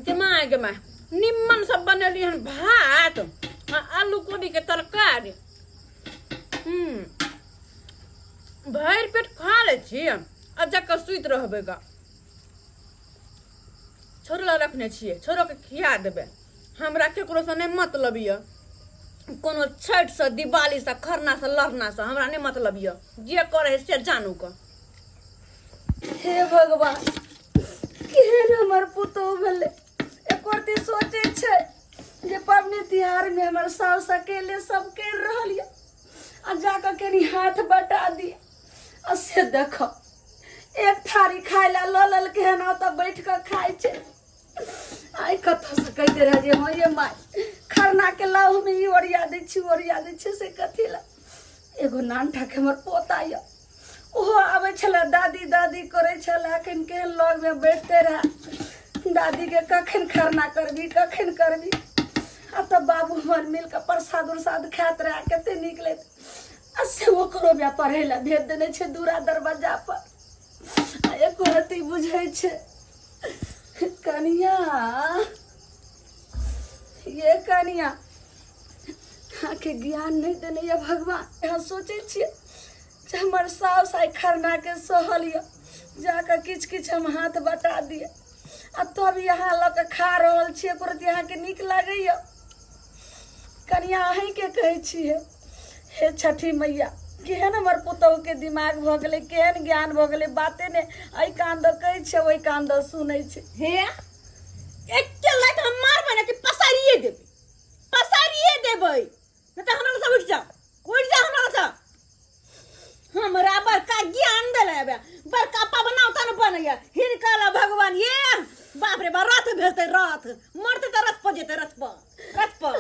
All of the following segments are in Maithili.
के my गे my, निम्मन सब बनेली हन भात आ आलू कोबी के तरकारी। भरि पेट खा लै छी आ जाकऽ सुति रहबै गा। छोड़ो लए रखने छियै, छोड़ोके खिया देबै। हमरा केकरोसँ नहि मतलब यऽ, कोनो छठिसँ, दिवालीसँ, खरनासँ, लड़नासँ हमरा नहि मतलब यऽ। जे करै है से जानू कऽ। हे भगवान, केहन हमर पुतोह भेलै। एको रत्ती सोचै छै जे पबनी तिहारमे हमर साउस अकेले सब करि रहल यऽ आ जाकऽ कनि हाथ बटा दिअ। आ से देखऽ, एक थारी खाय लए लऽ लेलकै हन, ओतऽ बैठ कऽ खाइ छै। आइ कतऽसँ कहिते रहै जे हँ ये माय, खरनाके लाउ, हम ई ओरिया दै छी, ओरिया दै छी, से कथी लए। एगो नानठाके हमर पोता यऽ, ओहो आबै छलै, दादी दादी करै छलै। एखन केहन लगमे बैठते रहए, दादीके कखन खरना करबी, कखन करबी। आ तब बाबू हमर मिल कऽ प्रसाद उरसाद खाइत रहए, कते नीक लगैत। आ से ओकरो माय पढ़ै लए भेज देने छै दूरा दरवाजा पर, आ एको रत्ती बुझै छै। कनिया ये कनिया, अहाँके ज्ञान नहि देने यऽ भगवान। अहाँ सोचै छियै जे हमर साउस आइ खरनाके सहल यऽ, जाकऽ किछु किछु हम हाथ बटा दिअ, आ तब यहाँ लऽ कऽ खा रहल छियै, एको रत्ती अहाँके नीक लागैए? कनिया, अहीँके कहै छियै, हे छठी मैया, केहन हमर पुतहुके दिमाग भऽ गेलै, केहन ज्ञान भऽ गेलै। बाते नहि एहि कान दऽ कहै छियै, ओहि कान दऽ सुनै छै। हे, एके लात हम मारबै ने कि पसारिए देबै, पसारिए देबै। नहि तऽ हमरा सब उठि जाओ, उठि जाओ हमरा सब। हमरा बड़का ज्ञान देले बे, बड़का पबना तन बनैया हिनका ला भगवान। ये बाप रे बा, रथ भेजतै, रथ मरतै तऽ रथ पर जेतै, रथ पर, रथ पर।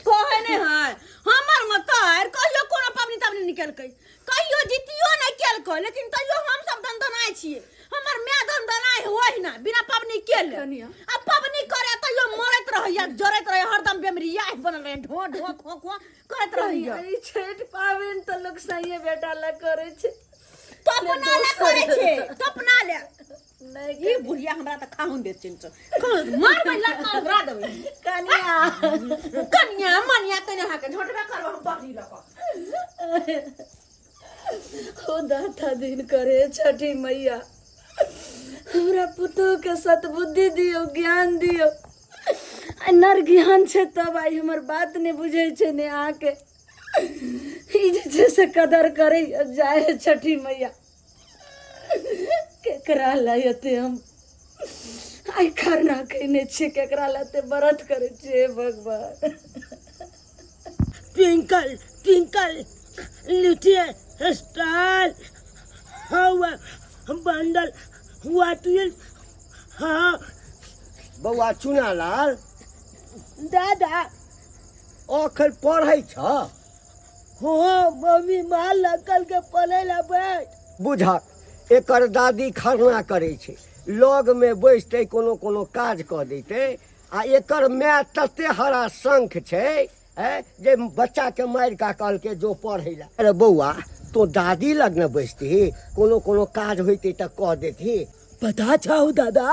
कहै नहि है हमर मतार कहियो कोनो पबनी तबनी निकलकै, कहियो जितियो नहि केलकै, लेकिन तैयो हम सब दनदनाइ छियै। हमर माय दनदनाइ होइ ना बिना पबनी केले। कनिया। आ पबनी करे तैयो मरैत रहैया, जरैत रहैया, हरदम बेमरिया बनल रहैया, ढो ढो खो खो करैत रहैया। ई छठि पाबनि तऽ लोक सहिए बेटा लए करै छै। तो अपना ले करै छै, तो अपना ले। नहि ई बुढ़िया हमरा तऽ खाहुन देत चिन छै, मारबै लड़का उड़ा देबै। कनिया। कनिया मनिया तने अहाँके झोटबे करब हम बकरी लऽ कऽ। ओ दाता दिन करे छठी मैया, हमरा पुतोह के सतबुद्धि दियौ, ज्ञान दियौ। आ नर ज्ञान छै तब आइ हमर बात नहि बुझै छै ने अहाँके। ई जे छै से कदर करै जाय है छठी मैया। केकरा लए एते हम आइ खरना कयने छियै, केकरा लए एते व्रत करै छियै भगवान? ट्विंकल ट्विंकल लिटिल स्टार, हवा बंडल what will. हाँ बौआ चुनालाल। दादा। अखन पढ़ै छ? हाँ मम्मी मार लगल के पढ़ै ला बैठ। बुझक, एकर दादी खरना करै छै, लगमे बैसतै, कोनो कोनो काज कऽ दैतै, आ एकर माय तते हरा शंख छै जे बच्चाके मारि कऽ कहलकै जो पढ़ै लए। अरे बौआ, तो दादी लग ने बैसती, कोनो कोनो काज होइतै तऽ कऽ देती। पता छौ दादा,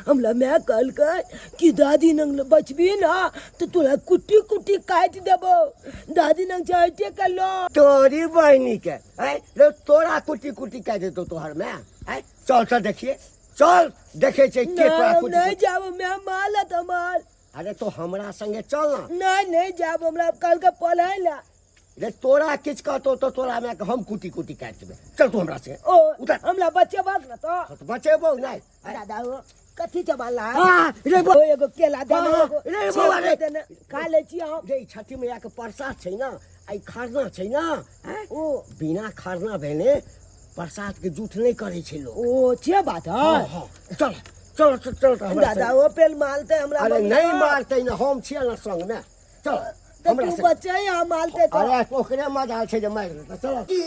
हमरा माय कहलकै कि दादी नंग बचबी ना तो तोरा कुट्टी कुट्टी काटि देबो। दादी नंग चाहते के लो तोरी बहिनी के रे, तोरा कुट्टी कुट्टी काटि देतौ तोहर माय? चल तऽ देखिए, चल देखे छै के तोरा हम कुट्टी नहीं कुट्टी। जाबो, मैं मालत हमार। अरे तो हमरा संगे चल ना। नहीं नहीं जाबो, हमरा कल के पढ़ाई ला। रे तोरा किछ कहतो तो तोरा में हम कुटी कुटी काटि देबै। चल तू हमरा संगे। ओ उतर। हमरा बचेबक ना तो। हाँ, तो बचेबौ नहीं। दादा ओ कथी चबाला? हाँ, रे ओ एगो केला देने, हाँ, एगो रे सेब बौआ, रे। देने, खा लै छी हम। रे, ई छठी मैया के प्रसाद छै ना, आ ई खरना छै ना, हैं? ओ बिना खरना भेने प्रसाद के जूठ नहीं करे छै लोग। ओ छे बात है। हाँ, हाँ, चल चल चल चल तऽ हमरा दादा संगे। ओ पेल मारते हमरा अरे मम्मी नहीं को। मारते ना, हम छियै ना संग में। चल तऽ हमरा तू संगे। बचे हम मारते तो। अरे ओकरे मजाल छै जे मारि देतै। चल। की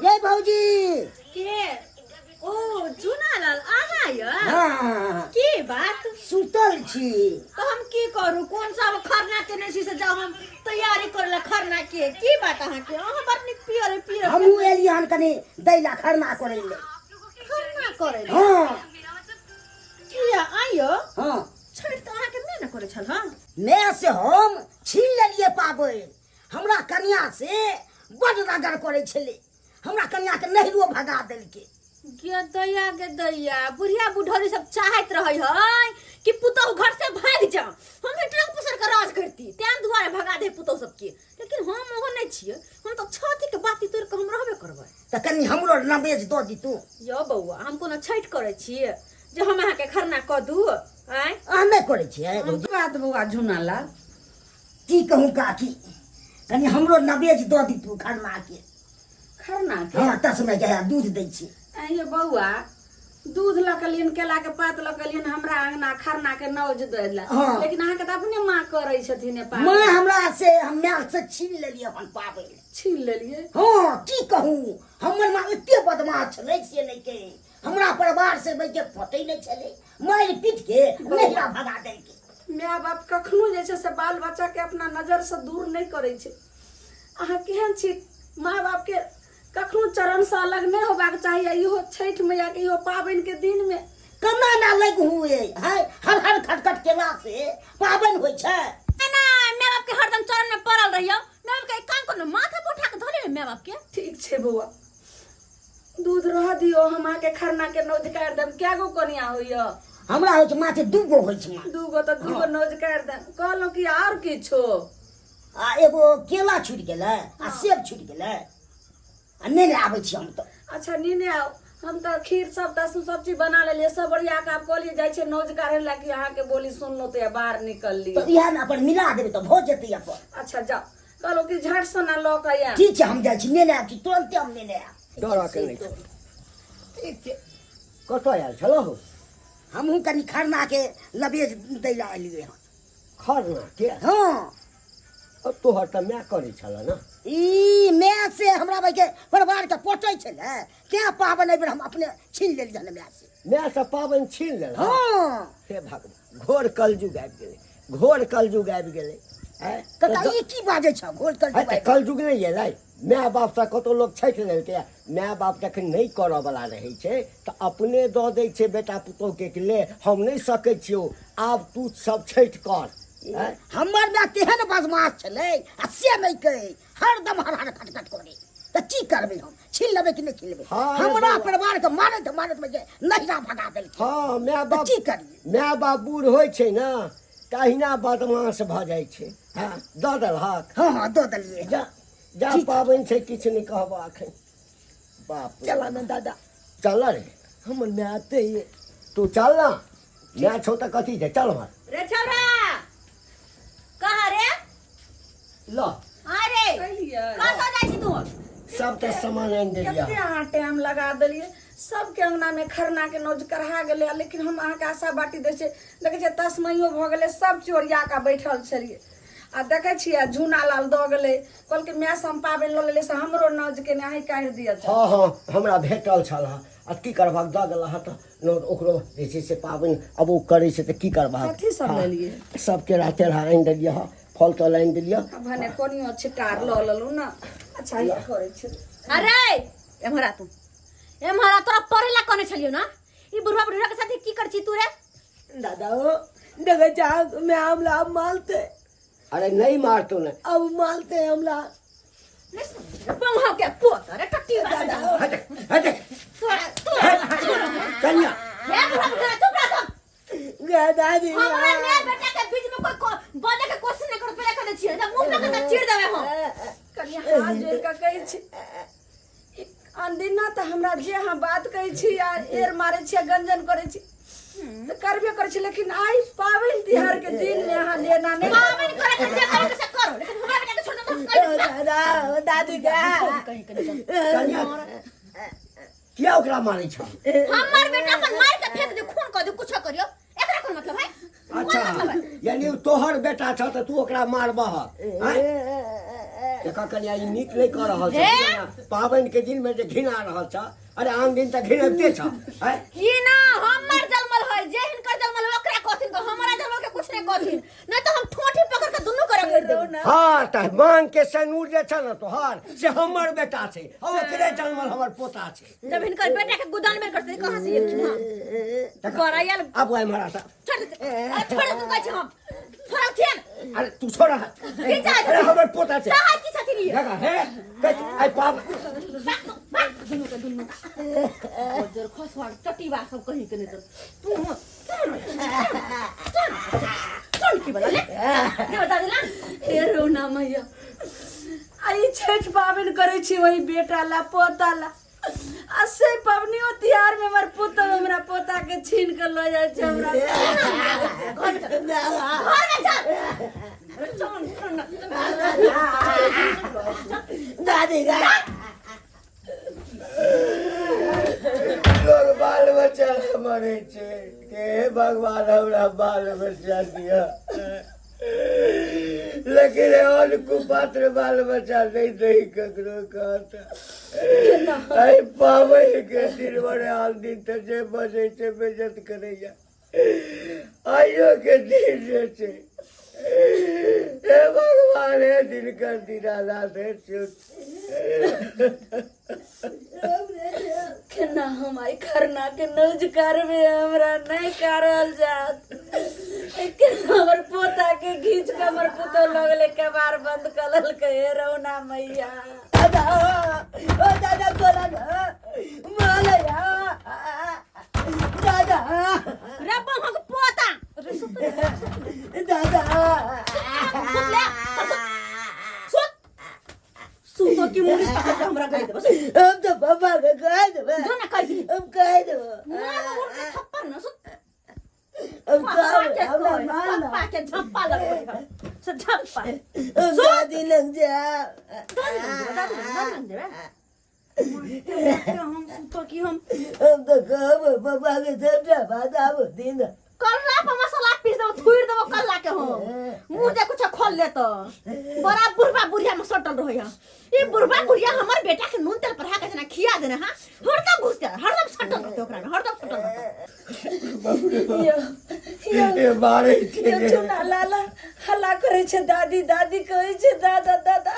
ये भौजी? के ओ चुनालाल अहाँ यऽ? हाँ। की बात? सुतल छी। तऽ हम की करू, कोन सब खरना केने छी से जाउ हम तैयारी करे ला खरना के। की बात अहाँके? अहाँ बड़ नीक पियर पियर। हमहूँ एलियै हन कनि दैला खरना करै ले। खरना करै ले? हाँ। यौ हाँ छठि तऽ अहाँके नहि ने करै छल हँ मैं से हम छीन लेलिए पाबनि हमरा कनिया से बड रगड़ करै छलै हमरा कनिया के नहिरो भगा देलकै गे दैया गे दैया बुढ़िया बुढ़ौरी सब चाहैत रहै है कि पुतहु घर से भागि जाओ हम ही ट्रंक पसर के राज करती तें दुआरे भगा दे पुतहु सबके लेकिन हम ओहो नहि छियै हम तऽ छाती के बाती तोड़ि के हम रहबे करबै तऽ कनि हमरो नवेज दऽ दितू यौ बौआ हम कोनो छठि करै छियै जे हम अहाँके खरना कऽ दू आँय अहाँ नहि करै छियै भौजी बात बौआ झुना लाल की कहूँ काकी कनि हमरो नवेज दऽ दितू खरना के खरना के हँ तसमे के है दूध दै छी आँय बौआ दूध लऽ के लियन केला के पात लऽ के लियन हमरा अंगना खरना के नौज दै लए हाँ। लेकिन अहाँके तऽ अपने माँ करै छथिन ए पाबनि। माँ हमरा से हम माय से छीन लेलियै अपन पाबनि छीन लेलियै हँ की कहू हमर माँ एते बदमाश छलै से नहि के हमरा परिवार से के पटै नहि छलै मारि पीट के नहिरा भगा देलकै माय बाप कखनो जे छै से बाल बच्चाके अपना नजरसँ दूर नहि करै छै अहाँ केहन छी माय बापके कखनो चरणसँ अलग नहि होबाक चाही आ इहो छठि मैयाके इहो पाबनिके दिनमे केना ना लग हुए है हर हर खटखट केला से पाबनि होइ छै ना माय बाप के हरदम चरण में पड़ल रहियो माय बाप के एक काम करो माथा पर उठा के धो ले माय बाप के ठीक छै बौआ दूध रह दियौ हम अहाँके खरनाके नौज काटि देब कए गो कोनिया होइए हमरा होइ छै माथे दू गो होइ छै माँ दू गो तऽ दू गो नौज काटि देब कहलहुँ कि आओर किछो आ एगो केला छुटि गेलै आ सेब छुटि गेलै आ नहि ने आबै छी हम तऽ अच्छा नीने आउ हम तऽ खीर सब दस सब चीज बना लेलियै सब ओरिया कऽ आब कहलियै जाइ छियै नौज काढ़ै लए कि अहाँके बोली सुनलहुँ तऽ बाहर निकललियै तऽ इएह ने अपन मिला देबै तऽ भऽ जेतै अपन अच्छा जाउ कहलहुँ कि झट सोना लऽ कऽ आयब ठीक छै हम जाइ छी नेने आब छी तुरन्ते हम नेने आयब डरके नहि छै ठीक छै कतऽ आयल छलहो हमहूँ कनि खरनाके लबेज दै लए एलियै हँ खरना के हँ अब तोहर तऽ माय करै छल ने ई माय से हमरा भाइके परिवारके पोटै छलै तेँ पाबनि एहिबेर हम अपने छीन लेलियै हन माय से माय से पाबनि छीन लेल हँ हे भगवान घोर कलयुग आबि गेलै घोर कलयुग आबि गेलै आँय? कका ई की बाजै छ घोर है कलयुग तऽ आबि कलयुग नहि एलै माय बापसँ कतहु लोक छठि लेलकै माय बाप जखन नहि करऽवला रहै छै तऽ अपने दऽ दै छै बेटा पुतोहके कि ले हम नहि सकै छियौ आब तू सब छठि कर आँय? हमर माय तेहन बदमाश छलै आ से नहि कहै हरदम हर हर खटखट करै तऽ की करबै हम छीन लेबै कि नहि छीन लेबै हाँ, रे हमरा बौआ। परिवारके मारैत मारैत जे नहिरा भगा देलकै हँ माय तऽ बाप की करियै माय बाप बूढ़ होइ छै ने तऽ अहिना बदमाश भऽ जाइ छै हँ दऽ देलहक हँ हँ दऽ देलियै जा जा पाबनि छै किछु नहि कहबऽ एखन बाप रे चला ना दादा चल रे हमर माय आते ही तू चल ना माय छौ तऽ कथी छै चल भाय रे छौड़ा कहाँ रे ल अरे कहलियै कतऽ जाइ छी तू सब तऽ सामान आनि देलियै कते अहाँ टाइम लगा देलियै सबके अंगनामे खरनाके नौज कढ़ा गेलै लेकिन हम अहाँके आशा बाटी दै छियै देखै छियै तस्मैयो भऽ गेलै सब चीज ओरिया कऽ बैठल छलियै आ देखै छियै झूना लाल दऽ गेलै कहलकै माय से हम पाबनि लऽ लेलियै से हमरो नौज केने अहीं काटि दिअ हँ हँ हमरा भेटल छल हँ आ की करबहक दऽ देलह हँ तऽ नौज ओकरो जे छै से पाबनि आब ओ करै छै तऽ की करबहक कथी सब लेलियै सब केरा तेरा आनि देलियै हँ फल तल आनि देलियै आ भने कोनियो छिटार लऽ लेलहुँ ने अच्छा ई करै छी अरे एम्हर आ तू एम्हर आ तोरा पढ़े ला कहने छलियौ ना ई बुढ़वा बुढ़वा के साथे की कर छी तू रे दादा हो देखे जा मैं हमला अब मारते अरे नहीं मारतो ने अब मारते हमला बंहा के पोत अरे टट्टी दादा हट हट तोरा तोरा कन्या हे बुढ़वा बुढ़वा चुप रह तुम गे दादी हमरा माय बेटा के बीच में कोई बजे के कोशिश नहीं करो पहले कह दे छियै ना मुंह पे के चीर देबै हम कनि हाथ जोड़ि कऽ कहै छी ई अनदिना तऽ हमरा जे अहाँ बात कहै छी आ एर मारै छी आ गंजन करै छी तऽ करबे करै छी लेकिन आइ पाबनि तिहार के दिन मे अहाँ लेना नहि पाबनि करे के जे करे के से करो लेकिन हमरा बेटा के छोड़ दो कहीं दादा दादी के कहीं कहीं कन्या किया ओकरा मारै छ हमर बेटा अपन मार के फेंक दे खून कर दे कुछ करियो एकरा कोन मतलब है अच्छा यानी तोहर बेटा छ तऽ तू ओकरा मारबह आँय? देखऽ कनिया ई नीक नहि कऽ रहल छै पाबनि के दिन मे जे घिना रहल छ अरे आन दिन तऽ घिनबिते छ आँय? ई ना हमर जन्मल है जे हिनकर जन्मल है ओकरा कहथिन तो हमरा जन्मल के कुछ नहीं कहथिन नहीं तो हम ठोठी पकड़ के दुनू करे गिर देब हँ तऽ मांग के सनूर जे छ ने तोहर से हमर बेटा छै आ ओकरे जन्मल हमर पोता छै जब हिनकर बेटा के गुदान में करते कहां से एलखिन हां बड़ा आयल आब एम्हर आ तऽ। छोड़ अरे छोड़ तू कहै छी हम छोड़लखिन अरे तू छोड़ हाथ की चाहै अरे हमर पोता छै चाहै की छथिन ई देखा हे कह आइ पाब भाग दुनू के दुनू बजर खसवार चटीबा सब कहीं के नहीं तो तू चल की बला ले ले बता दिला हे रौना मैया आ ई छठि पाबनि करै छी वही बेटा ला पोता ला आ से पबनियो तिहार में हमर पुतहु हमरा पोता के छीन के लऽ जाइ छै हमरा घर में चल घर में चल अरे चल चल ना। दादी गा लोग बाल बच्चा मरै छै के हे भगवान हमरा बाल बच्चा दिअ लेकिन एहन कुपात्र बाल बच्चा नहि दही ककरो कहत एहि पाबनि के दिन बड़े आन दिन तऽ जे बजै छै बेइज्जत करैया आइयो के दिन जे छै हे भगवान हे दिनकर दीनानाथ हे शिव केना हम आइ खरना के नौज करबे हमरा नहीं करल जात केना हमर पोता के घीच के हमर पुतोह लगले केबार बंद कर लेलकै हे रौना मैया दादा ओ दादा बोला ना मालया दादा रे बहक पोता दादा सुत ले सुत सुत की मुड़ी पकड़ के हमरा कहि देबो हम तो पापा के कह देबे जो ना कहि हम कह देबो मार मुड़ के थप्पड़ न सुत हम पापा कह के हमरा कहि, मान पापा के झप्पा लगबै से झप्पा हम दादी लग जा दादी लग जेबै, दादी लग दादी लग जेबै। मारते हम सुतो की हम हम तो कहबो पापा के सबटा बात आबो दिन कल्ला पर मसाला पीस देबो थुइर देबो कल्ला के हम मुंह जे कुछ खोल ले तो बड़ा बुढ़बा बुढ़िया में सटल रहै है ई बुढ़बा बुढ़िया हमर बेटा के नून तेल पढ़ा के जना खिया देने हां हरदम घुस जा हरदम सटल रहते ओकरा में हरदम सटल रहते बाप रे बाप यो यो ए मारै छै यो रे। चुना लाला हल्ला करै छै दादी दादी कहै छै दादा दादा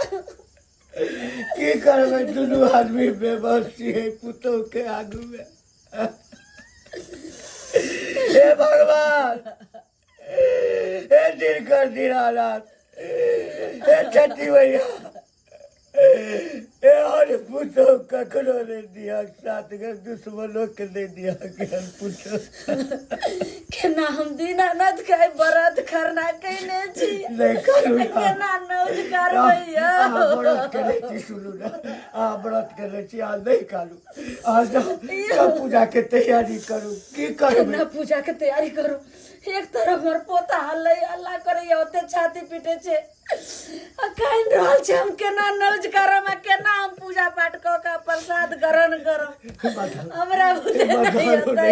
की करबै दुनू आदमी बेबस छियै पुतोह के आगू मे हे भगवान हे दिनकर दीनानाथ हे छठी मैया एहन पुतोह ककरो नहि दिहक सात गो दुश्मनो के नहि दिहक एहन पुतोह केना हम दीनानाथ के आइ व्रत खरना कैने छी नहि करू ना। केना नौज करबै यौ अहाँ व्रत करै छी सुनू ने अहाँ व्रत करै छी अहाँ नहि कालू अहाँ जाउ सब पूजा के तैयारी करू की करबै केना पूजा के तैयारी करू एक तरफ हमर पोता हल्लै हल्ला करैया ओते छाती पीटे छै आ कानि रहल छै हम केना नौज करब आ केना हम पूजा पाठ कऽ कऽ प्रसाद ग्रहण करब हमरा बुते नहि होतै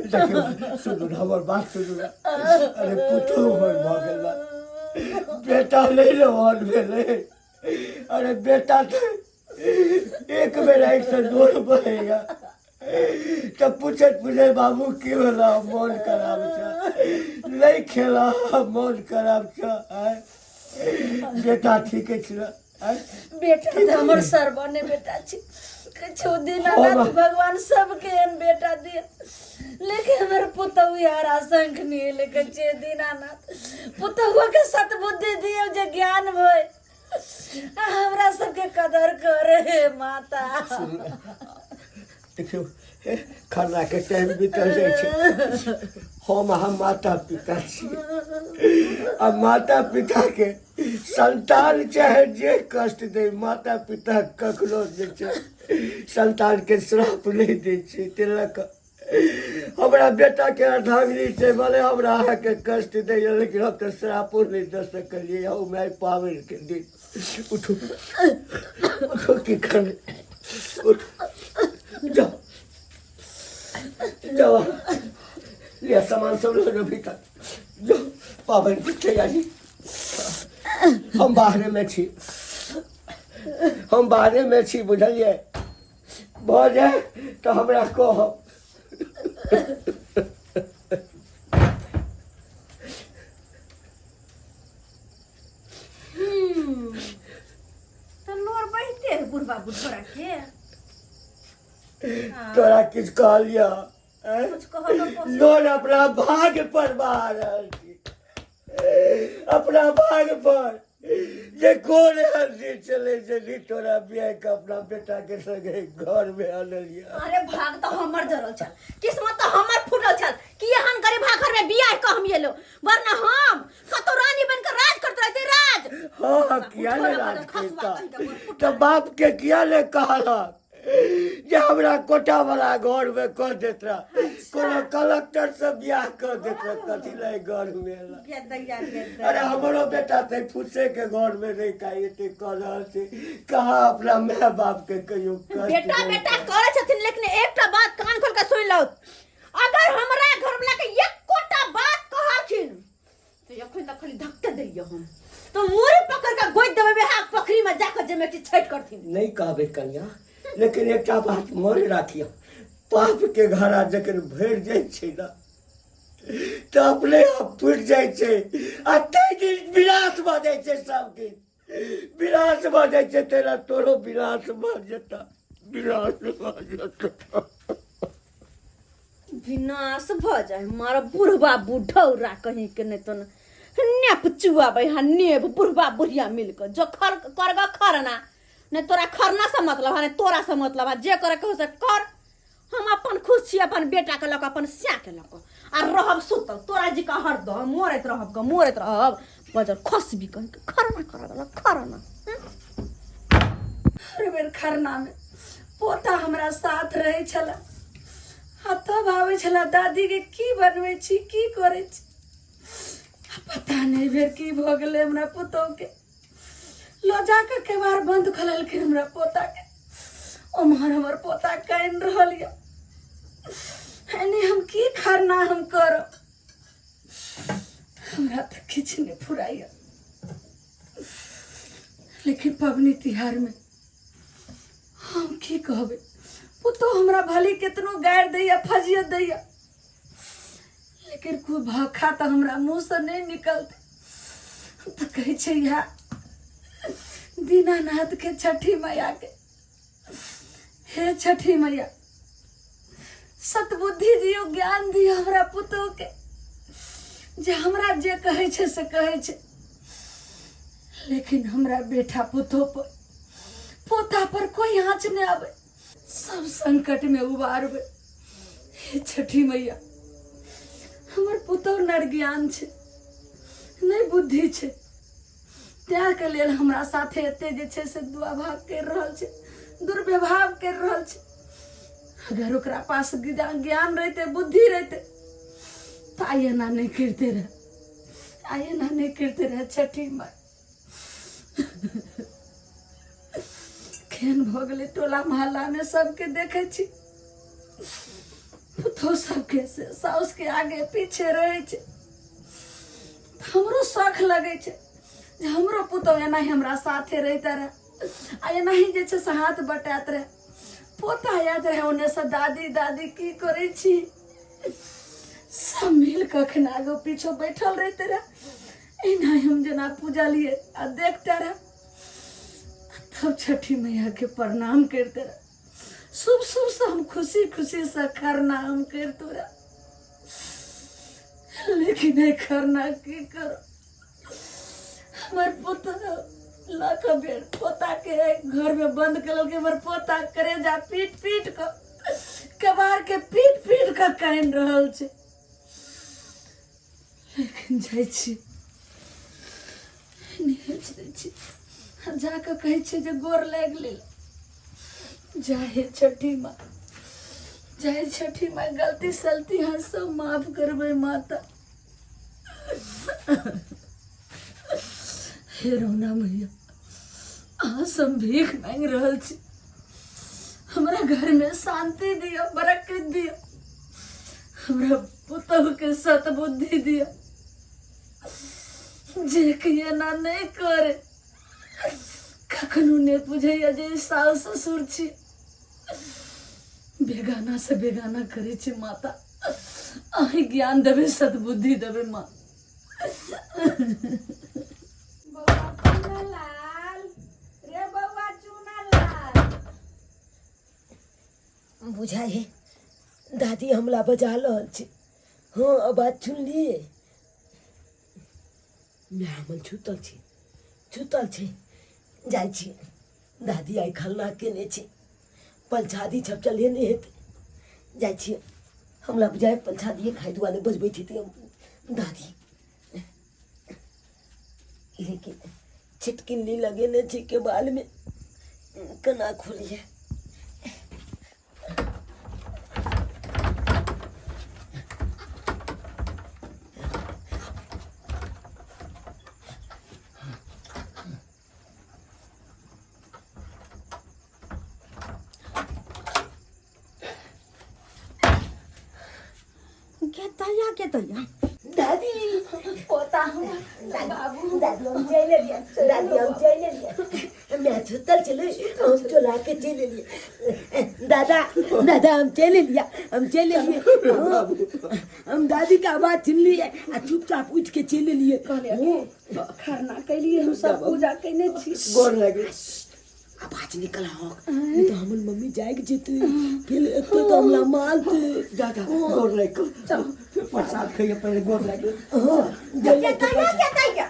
देखियौ सुनू ने हमर बात सुनू ने अरे पुतहु हमर भऽ गेल बा। बेटा नहि ने ओहन भेलै अरे बेटा तऽ एक बेर आँखिसँ नोर बहैया तऽ पूछैत पूछैत बाबू की भेला मोन खराब छै नहि खेला मोन खराब छै आँय बेटा ठीके छै ने आँय बेटा तऽ हमर सरबने बेटा छै किछु दीनानाथ भगवान सबके एहन बेटा दिए लेकिन हमर पुतहु यार आशंक नहीं लेकिन छे दीनानाथ पुतहुआ के सतबुद्धि दियौ जे ज्ञान भय आ हमरा सबके कदर करे हे माता देखियौ हे, खानाके टाइम बीतल जाइ छै हम अहाँ माता पिता छी आ माता पिताके संतान चाहे जे कष्ट दै माता पिता कखनो जे छै संतानके श्राप नहि दै छै ताहि लऽ कऽ हमरा बेटाके अर्धांगिनी छै भले हमरा अहाँके कष्ट दैए लेकिन हम तऽ श्रापो नहि दऽ सकलियै हौ माय पाबनिके दिन उठू उठू की करबै उठू जाउ जाउ लिअ सामान सब लऽ जाउ भीतर जाउ पाबनिके तैयारी हम बाहरेमे छी हम बाहरेमे छी बुझलियै भऽ जाय तऽ हमरा कहब तऽ लोर बहिते है बुढ़बा बुढ़बा के तोरा किछु कहलियऽ आँय? कुछ कहऽ के कोशिश लोन अपना भाग्य पर बहा रहल छी अपना भाग्य पर जे कोन एहन दिन छलै जे नी तोरा बियाह के अपना बेटा के संगे घर में आनलियै अरे भाग तऽ हमर जरल छल किस्मत तऽ हमर फूटल छल कि एहन गरीबा घर में बियाह कऽ हम एलो वरना हम कतौ रानी बन के राज करत रहती राज हाँ किया ने उठो ना, राज खसुआ करता कहीं के गोड़ तऽ बाप के किया ने कहलक जे हमरा कोटा वाला घर में कऽ देत रह कोनो कलेक्टर से बियाह कऽ देत रह कथी लए घर में एला अरे हमरो बेटा ते फुसे के घर में नहीं का एते कऽ रहल छै कहाँ अपना माय बाप के कहियो कष्ट बेटा देलकै। बेटा करै छथिन लेकिन एकटा बात कान खोल के सुनि लौ अगर हमरा घरवला के एकोटा बात कहलखिन तो एखन तक खाली धक्के देलियै हम तो मुड़ी पकड़ के गोदि देबै वएह पोखरी में जाके जेमे कि छठि करथिन नहीं कहबै कनिया लेकिन एकटा बात मन राखिय पाप के घड़ा जखन भरि जाइ छै ने तऽ अपने आप फूटि जाइ छै आ ताहि दिन विनाश भऽ जाइ छै सबके विनाश भऽ जाइ छै तेना तोरो विनाश भऽ जेतऽ विनाश भऽ जेतऽ विनाश भऽ जाय मार बुढ़बा बुढ़ौरा कहीं के नहीं तो नेप चुआबै हा नेब बुढ़बा बुढ़िया मिल कऽ जो खर करग खरना नहीं तोरा खरना से मतलब है नहीं तोरा से मतलब है जे करे के हो से कर हम अपन खुश छी अपन बेटा के लऽ कऽ अपन स्या के लऽ कऽ आ रहब सुतल तोरा जी का हरदम मरैत रहब ग मरैत रहब बजर खसबी कहीं के खरना करऽ खरना हर बेर खरनामे पोता हमरा साथ रहै छलै आ तब आबै छलै दादीके की बनबै छी की करै छी आ पता नहि बेर की भऽ गेलै हमरा पुतोहके लऽ जा कऽ केबाड़ बन्द कऽ लेलखिन हमरा पोताके ओम्हर हमर पोता कानि रहल यऽ एने हम की खरना हम करब हमरा तऽ किछु नहि फुराइए लेकिन पबनी तिहारमे हम की कहबै पुतोह हमरा भले केतनो गारि दैया फजियत दैया लेकिन कोइ भाखा तऽ हमरा मुँहसँ नहि निकलतै तऽ कहै छै इएह दीनानाथके छठी मैयाके हे छठी मैया सतबुद्धि दियौ ज्ञान दियौ हमरा पुतोहके जे हमरा जे कहै छै से कहै छै लेकिन हमरा बेटा पुतोह पर पोता पर कोई आँच नहि आबै सब संकटमे उबारबै हे छठी मैया हमर पुतोह नरज्ञान छै नहि बुद्धि छै तैके लेल हमरा साथे एते जे छै से दुआभाव करि रहल छै दुर्व्यवहार करि रहल छै अगर ओकरा पास ज्ञान रहितै बुद्धि रहितै तऽ आइ एना नहि करिते रहए आइ एना नहि करिते रहए छठी माय केहन भऽ गेलै टोला मोहल्लामे सबके देखै छी पुतहु सबके से साउसके आगे पीछे रहै छै हमरो शौख लगै छै जे हमरो पुतहु एनाही हमरा साथे रहिते रहए आ एनाही जे छै से हाथ बटाइत रहए पोता आयत रहए ओन्नेसँ दादी दादी की करै छी सब मिल कऽ अखन आगू पीछू बैठल रहिते रहए एनाही हम जेना पूजलियै आ देखते रहे तब छठी मैयाके प्रणाम करिते रहे शुभ शुभ से हम खुशी खुशी से खरना हम करितो रहे लेकिन एहि खरना की करो हमर पुत्र लाख बेर पोता के घर में बंद कलक हमर पोता करेजा पीट पीट कऽ कबार के पीट पीट कऽ कानि रहल छै लेकिन जाइ छी निहच दै छी आ जा कऽ कहै छियै जे गोर लागि लेल जाहे छठी माँ जाहे छठी माँ गलती सलती अहाँ सब माफ करबै माता हे रौना मैया अहाँ सब भीख मांगि रहल छी हमरा घरमे शान्ति दिअ बरकत दिअ हमरा पुतहुके सतबुद्धि दिअ जे कि एना नहि करे कखनो नहि बुझैया जे ई सास ससुर छी बेगाना से बेगाना करै छै माता अहीं ज्ञान देबै सद्बुद्धि देबै माँ बौआ चुनालाल रे बौआ चुनालाल बुझाइ है दादी हमला बजा रहल छै। हँ, आवाज सुनलियै? माय हमर सुतल छै, सुतल छै। जाइ छी, दादी आइ खरना केने छै, पलछादी सब चलेने हेतै। जाइ छियै, हमरा बुझाइ पलछादिए खाइ दुआरे बजबैत हेतै हम दादी। लेकिन छिटकिन्नी लगेने छै के बालमे, केना खोलिए? के दैया, के दैया। दादी। पोता हमर बाबू। दादी, हम चलि एलियै। दादी, हम चलि एलियै। माय सुतल छलै, हम चोला के चलि एलियै। दादा, दादा, हम चलि एलियै, हम चलि एलियै। हाँ, हम दादी के आवाज सुनलियै आ चुपचाप उठि के चलि एलियै। कहलियै खरना कैलियै, हम सब पूजा केने छी। गोर लागि। आवाज निकल हक, नहीं तो हमर मम्मी जाग जेतै, फिर एतै तऽ हमरा मारतै। जा जा, गोर लागि कऽ चल, प्रसाद खइए पहिले, गोर लागि। हाँ। के दैया, के दैया।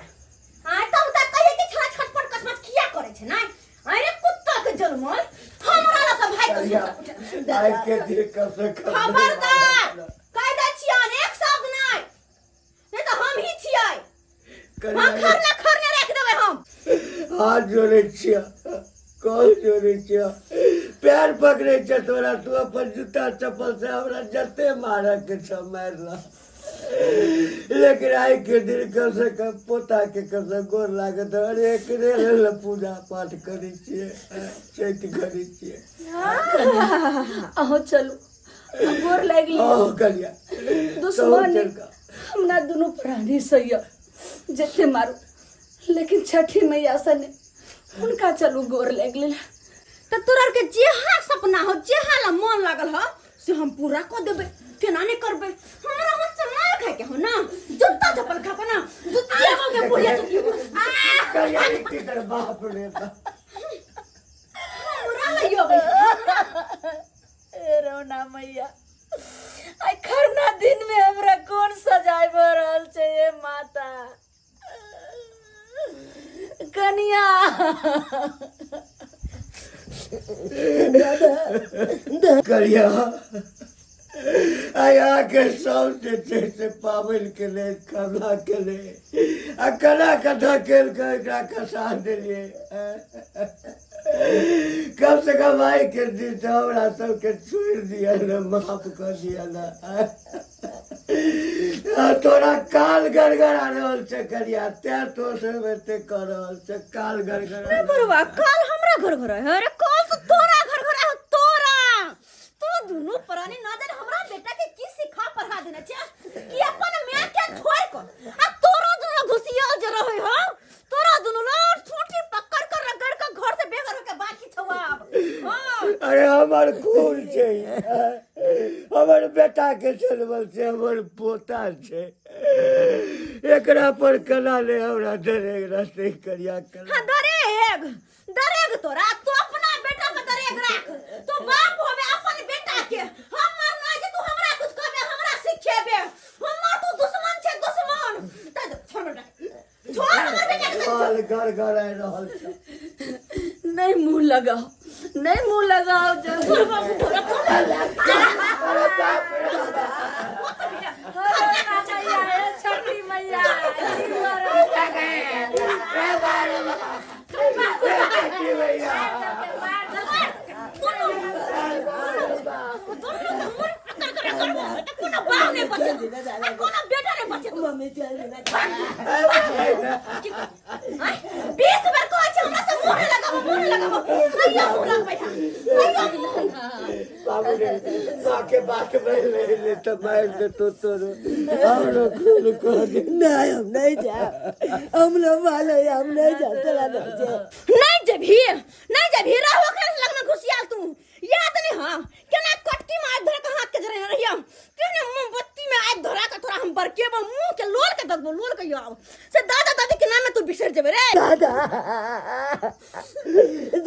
आय तब तक कहिए कि छड़ा छटपट कसमत किया करे छै नै? अरे कुत्ता के जन्मल, हमरा लग से भाई के सुतल उठे। आइ के दिन कम से कम खबरदार, कह दै छियन एक शब्द नहि, नहीं तो हम ही छियै। हम खरना खरने राखि देबै हम। हाथ जोड़ै छियै, कल जोड़ै छियै, पैर पकड़ै छियै तोरा, तू अपन जूता चप्पल से हमरा जते मारऽ के छौ मारि लऽ, लेकिन आइ के दिन कम से कम पोता के कम से गोर लागत। अरे एकरे लेल ने पूजा पाठ करै छियै, चैत करै छियै। अहो, चलू, गोर लागि लिअ। आहो कनिया। दुश्मन चल कऽ। हमरा दुनू प्राणी से यऽ जते मारू, लेकिन छठी मैया सने हुनका चलू गोर लागि लेल। तऽ तोरा आरके जेहा सपना हो, जेहा ला मन लागल हो, से हम पूरा कऽ देबै। केना नहि करबै? हमरा हाथ से मार खाय के हो ना, जूता चप्पल खा के ना, जुतिया हो के बुढ़िया जुतिया आ। कनिया, की कर, बाप रे बाप। हमरा लइयो बे। ए रौना मैया, आइ खरना दिन में हमरा कोन सजाय भऽ रहल छै? हे माता, कनिया। करिया, आइ अहाँके सब जे छै से पाबनि केले, खरना केले आ केना कऽ धकेल कऽ एकरा खसा देलियै। कम से कम आइ के दिन तऽ हमरा सबके छोड़ि दिअ ने, माफ कऽ दिअ ने। आ तोरा काल गड़गड़ा रहल छै करिया, तें तो सब एते कऽ रहल छै, काल गड़गड़ा। बुढ़वा, काल हमरा घर घर है? अरे काल तो तोरा घर घर है, तोरा। तू दुनू प्राणी ना जाने हमरा बेटा के की सिखा पढ़ा देने छे कि अपन माय के छोड़ कर आ तोरो दुनू घुसियल जे रहे हो। तोरा दुनू लाट छोटी पकड़ कर रगड़ कर घर से बेघर होके बाकी छौ आब। हाँ। अरे हमर खून छै, हमर बेटा के चलबल छै, हमर पोता छै, एकरा पर केना नहि हमरा डरे रहतै करिया? केना? हाँ, दरेग, दरेग तोरा। तू अपना बेटा के दरेग राख, तू बाप होबे अपन बेटा के। हमर ना जे तू हमरा कुछ कहबे, हमरा सिखेबे। हमर तू दुश्मन छे, दुश्मन। त छोड़ बेटा, छोड़ हमर बेटा के। काल घर घर आइ रहल छै। नहीं मुंह लगाओ, नहीं मुंह लगाओ जब। अरे बाप रे बाप। मैया, हे छठी मैया। की भैया? कोनो बाप नहीं बचे आ कोनो बेटा नहीं बचे। मम्मी, चल ना। 20 बेर कहै छै हमरा से मुँह नहि लगाबो, मुँह नहि लगाबो, अइयो मुँह लगबै है, अइयो मुँह। बाबू रे, माँ के बात में ले ले तो मार दे तो तोरो हमरो खून कह दे। नहीं, हम नहीं जाब, हम लोग मालो, हम नहीं जाब, तोरा नहीं जाब। नहीं जेबही, नहीं जेबही। रहो के लग में घुसियाल तू। याद नहीं? हाँ, केना कटकी में आग धरा के हाथ के जरे रहिया, केने मोमबत्ती में आग धरा के तोरा हम बरकेबो, मुंह के लोल के दगबो, लोल के आब से दादा दादी के नाम में तू बिसर जेबे रे। दादा,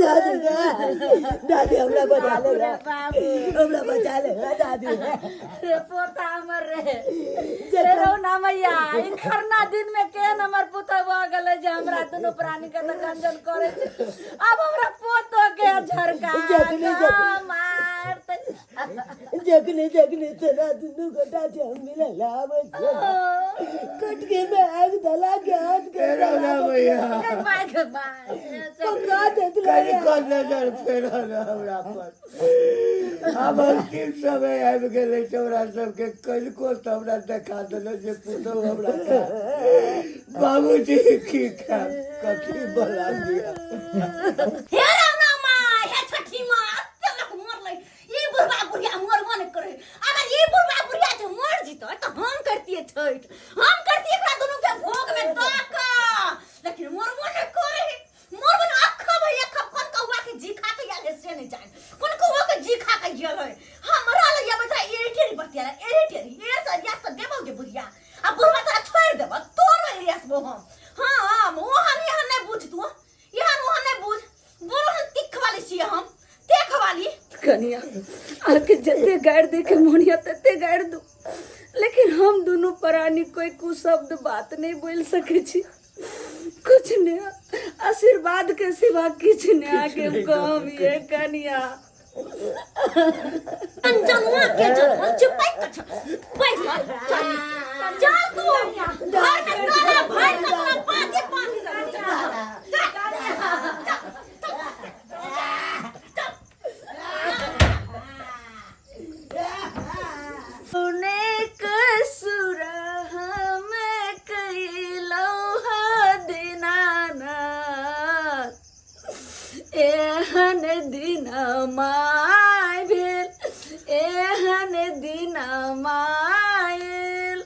दादी। दादी हमरा बचा ले रे बाबू हमरा बचा ले दादी रे पोता हमर रे रे रौना मैया ई खरना दिन में केहन हमर पुतहु भऽ गेलै जे हमरा दुनू प्राणी के तऽ गंजन करै छै अब हमरा पोतो के झरका जखने जखने- मारतै जखने जखने तोरा दुनू गोटा जे हम मिले ला आबै छियै कटके में आग धला के हाथ के रौना भैया बाय के बाय पका देत कनि कऽ नजर फेरल हमरा पर आब अंतिम समय आबि गेलै छै हमरा सबके कनिको तऽ हमरा देखा देलक जे पुतहु हमरा खायब। बाबूजी की खायब कथी बना दिया हे रामा माँ हे छठी माँ अत्ते लोक मरलै ई बुढ़वा बुढ़िया मरबो नहि करै अगर ई बुढ़वा बुढ़िया जे मर जितै तऽ हम करतियै छठि हम करतियै एकरा दुनू के भोग में दऽ कऽ लेकिन मरबो नहि करै मरबो नहि अखा भई अखा कोन कौआ के जी खा के आयल है से नहि जान कोन कौआ के जी खा के गेल है हमरा लग आबै छै एरिटेरी बतिया एरिटेरी ए से या से देबो के बुढ़िया आ बुढ़वा तोरा छोड़ि देबो तोर एरिया से हम हाँ हम ओहन एहन नहि बुझ तू एहन ओहन नहि बुझ बोलो हम तिख वाली छियै हम देख वाली कनिया अहाँके जते गारि दे के मोन यऽ तते गारि दू लेकिन हम दुनू प्राणी कोई कुछ शब्द बात नहीं बोल सके छी कुछ नहीं आशीर्वाद के सिवा किछु नहीं आगे कम ये कनिया अनजनुआ के जन्म चिपक के छ पैसा चल चल तू घर में ताला भाई का तोरा पाती पानी सुने कसुर हम कैलौ ह दीनानाथ एहन दिन माय भेल एहन दिन मायल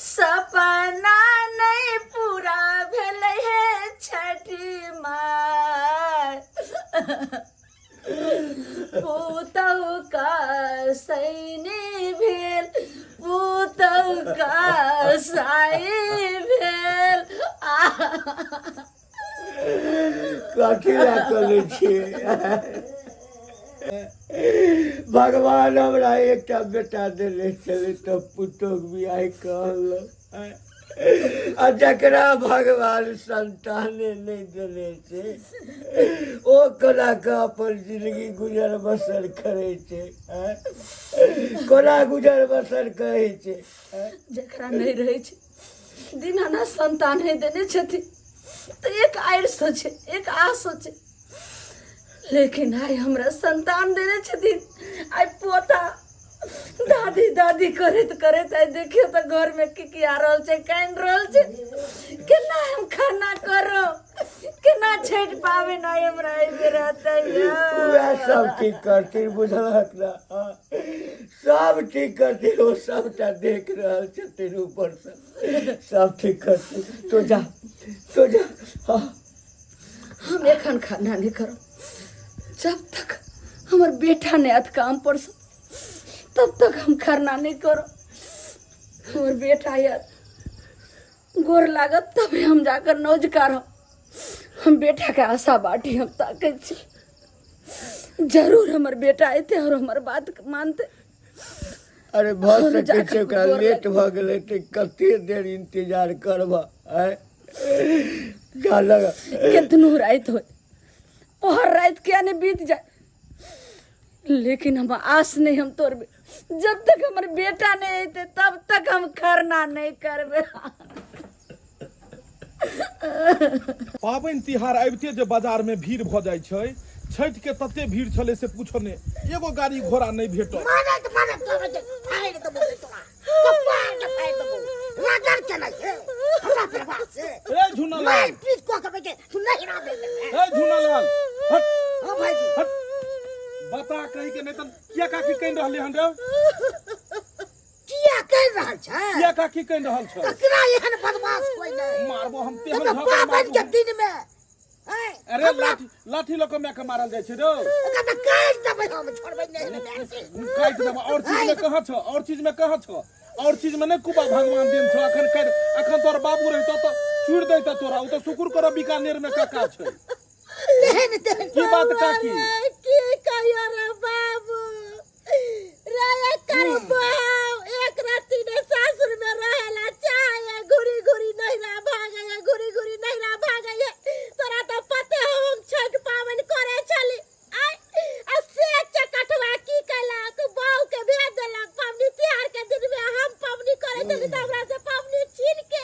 सपना नहि पूरा भेलै हे छठी माय पुतहु का सैनी भेल पुतहु का साई भेल आ कथी लए करै छियै भगवान हमरा एकटा बेटा देने छलै तऽ पुतोहु बियाह कहलक आ जकरा भगवान संताने नहि देने छै ओ कोना कऽ अपन जिंदगी गुजर बसर करै छै आँय? कोना गुजर बसर करै छै आँय? जकरा नहि रहै छै दीनानाथ संतान नहि देने छथिन तऽ एक आरि सोचे एक आस सोचे लेकिन आइ हमरा संतान देने छथिन आइ पोता दादी दादी करैत करैत आइ देखियौ तऽ घरमे की की आ रहल छै कानि रहल छै केना हम खाना करब केना छठि पाबनि आइ हमरा एहि बेर हेतै उएह सब ठीक करथिन बुझलक ने हँ। सब ठीक करथिन ओ सबटा देख रहल छथिन ऊपरसँ सब ठीक करथिन तो जा तो जा हँ हम एखन खाना नहीं करब जब तक हमर बेटा नहीं आत काम पर से तब तक हम खाना नहीं करब हमर बेटा आयत गोर लागत तबे हम जाकर नौज करब हम बेटा के आशा बाटी हम ताकै छी जरूर हमर बेटा अयतै और हमर बात मानतै अरे भऽ हम सकै जाकऽ छै ओकरा गोर लेट भऽ गेलै तऽ कते देर इंतजार करबह आँय जा लगा केतनो राति होय ओहर राति किया नहीं बीत जाए लेकिन हम आस नहीं हम तोड़बे जब तक हमर बेटा नहीं अयतै तब तक हम खरना नहीं करबे पाबनि तिहार आबिते जे बाजारमे भीड़ भऽ जाइ छै छठिके तते भीड़ छलै से पूछो ने एगो गाड़ी घोड़ा नहि भेटल मारत मारत तोरा के फाड़ि देबो रे तोरा कपार के फाड़ि देबो रगड़ के नहीं हे हमरा परिवार से ए झुनालाल मार पीट कऽ के बेटे तू नहीं राबे ए झुनालाल हट हां भाईजी हट बता कहीं के नहीं त किया काकी कहि रहले हन रे किया कहि रहल छै किया काकी कहि रहल छ ककरा एहन बदमाश कोई नहीं मारबो हम तेहन तब झगड़ा पाबनि मारबो के हम। दिन में हैं, अरे हमरा लाठी लाठी लऽ कऽ माय के मारल जाइ छै रौ ओकरा तऽ काटि देबै हम छोड़बै नहि हम माय से काटि देबो और चीज में कहाँ छ और चीज में कहाँ छ और चीज में नहि कुबा भगवान देन छ अखन कर अखन तोर बाबू रहितो तऽ चूड़ दैता तोरा ओ तऽ शुक्र कर बीकानेर में काका छै तेहन जेहन तेहन की बात काकी अरे, की कहियो रे बाबू रे एकर बाप एक राति ने सासुर में रहेला चाहे घुरी घुरी नैहरा भागे घुरी घुरी नैहरा भागे तोरा तो पते हो हम छठ पावन करे छली आय आ से चकटवा की कैलक बहू के भेज देलक पबनी तिहार के दिन में हम पबनी करे छली त हमरा से पबनी छीन के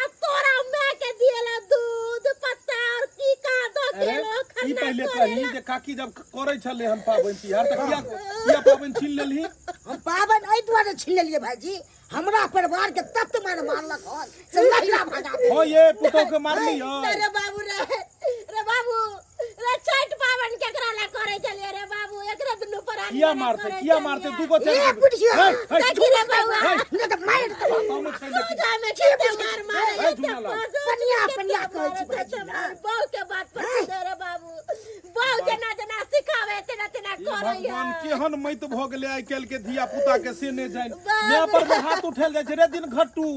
आ तोरा माय के दिएला दूध पत्ता और की कहाँ दो अरे के लोग ई खन्ना पहिले करेला कही जे काकी जब करै छलै हन पाबनि तिहार तऽ किया किया पाबनि छीन लेलही हम पाबनि एहि दुआरे छीन लेलियै भाईजी हमरा परिवार के तत्व मार मारलक हन से नहिरा भगा देलक। हँ ये पुतोह के मारली हन रे बाबू रे रे बाबू रे छठ पावन केकरा ला करे चलिए रे बाबू एकरा दुनू प्राणी किया ला मारते करे किया चलिए। मारते दूगो ए चारि गो बुढ़िया हे, हे, देखी रे बउआ हे, नहि तऽ मारि देबौ हम छै लेकिन सोझा में खेते मार मारे हे, झुना लाल। पनिया पनिया कहै छी भाईजी ना बहू के बात पर सुने रे बाबू बहू जेना जेना सिखावे तेना तेना हे करे भगवान केहन मैत भऽ गेलै आइ काल्हि के धिया पुता के से नहि जानि बाप माय पर मे हाथ उठायल जाइ छै रे दिन घट्टू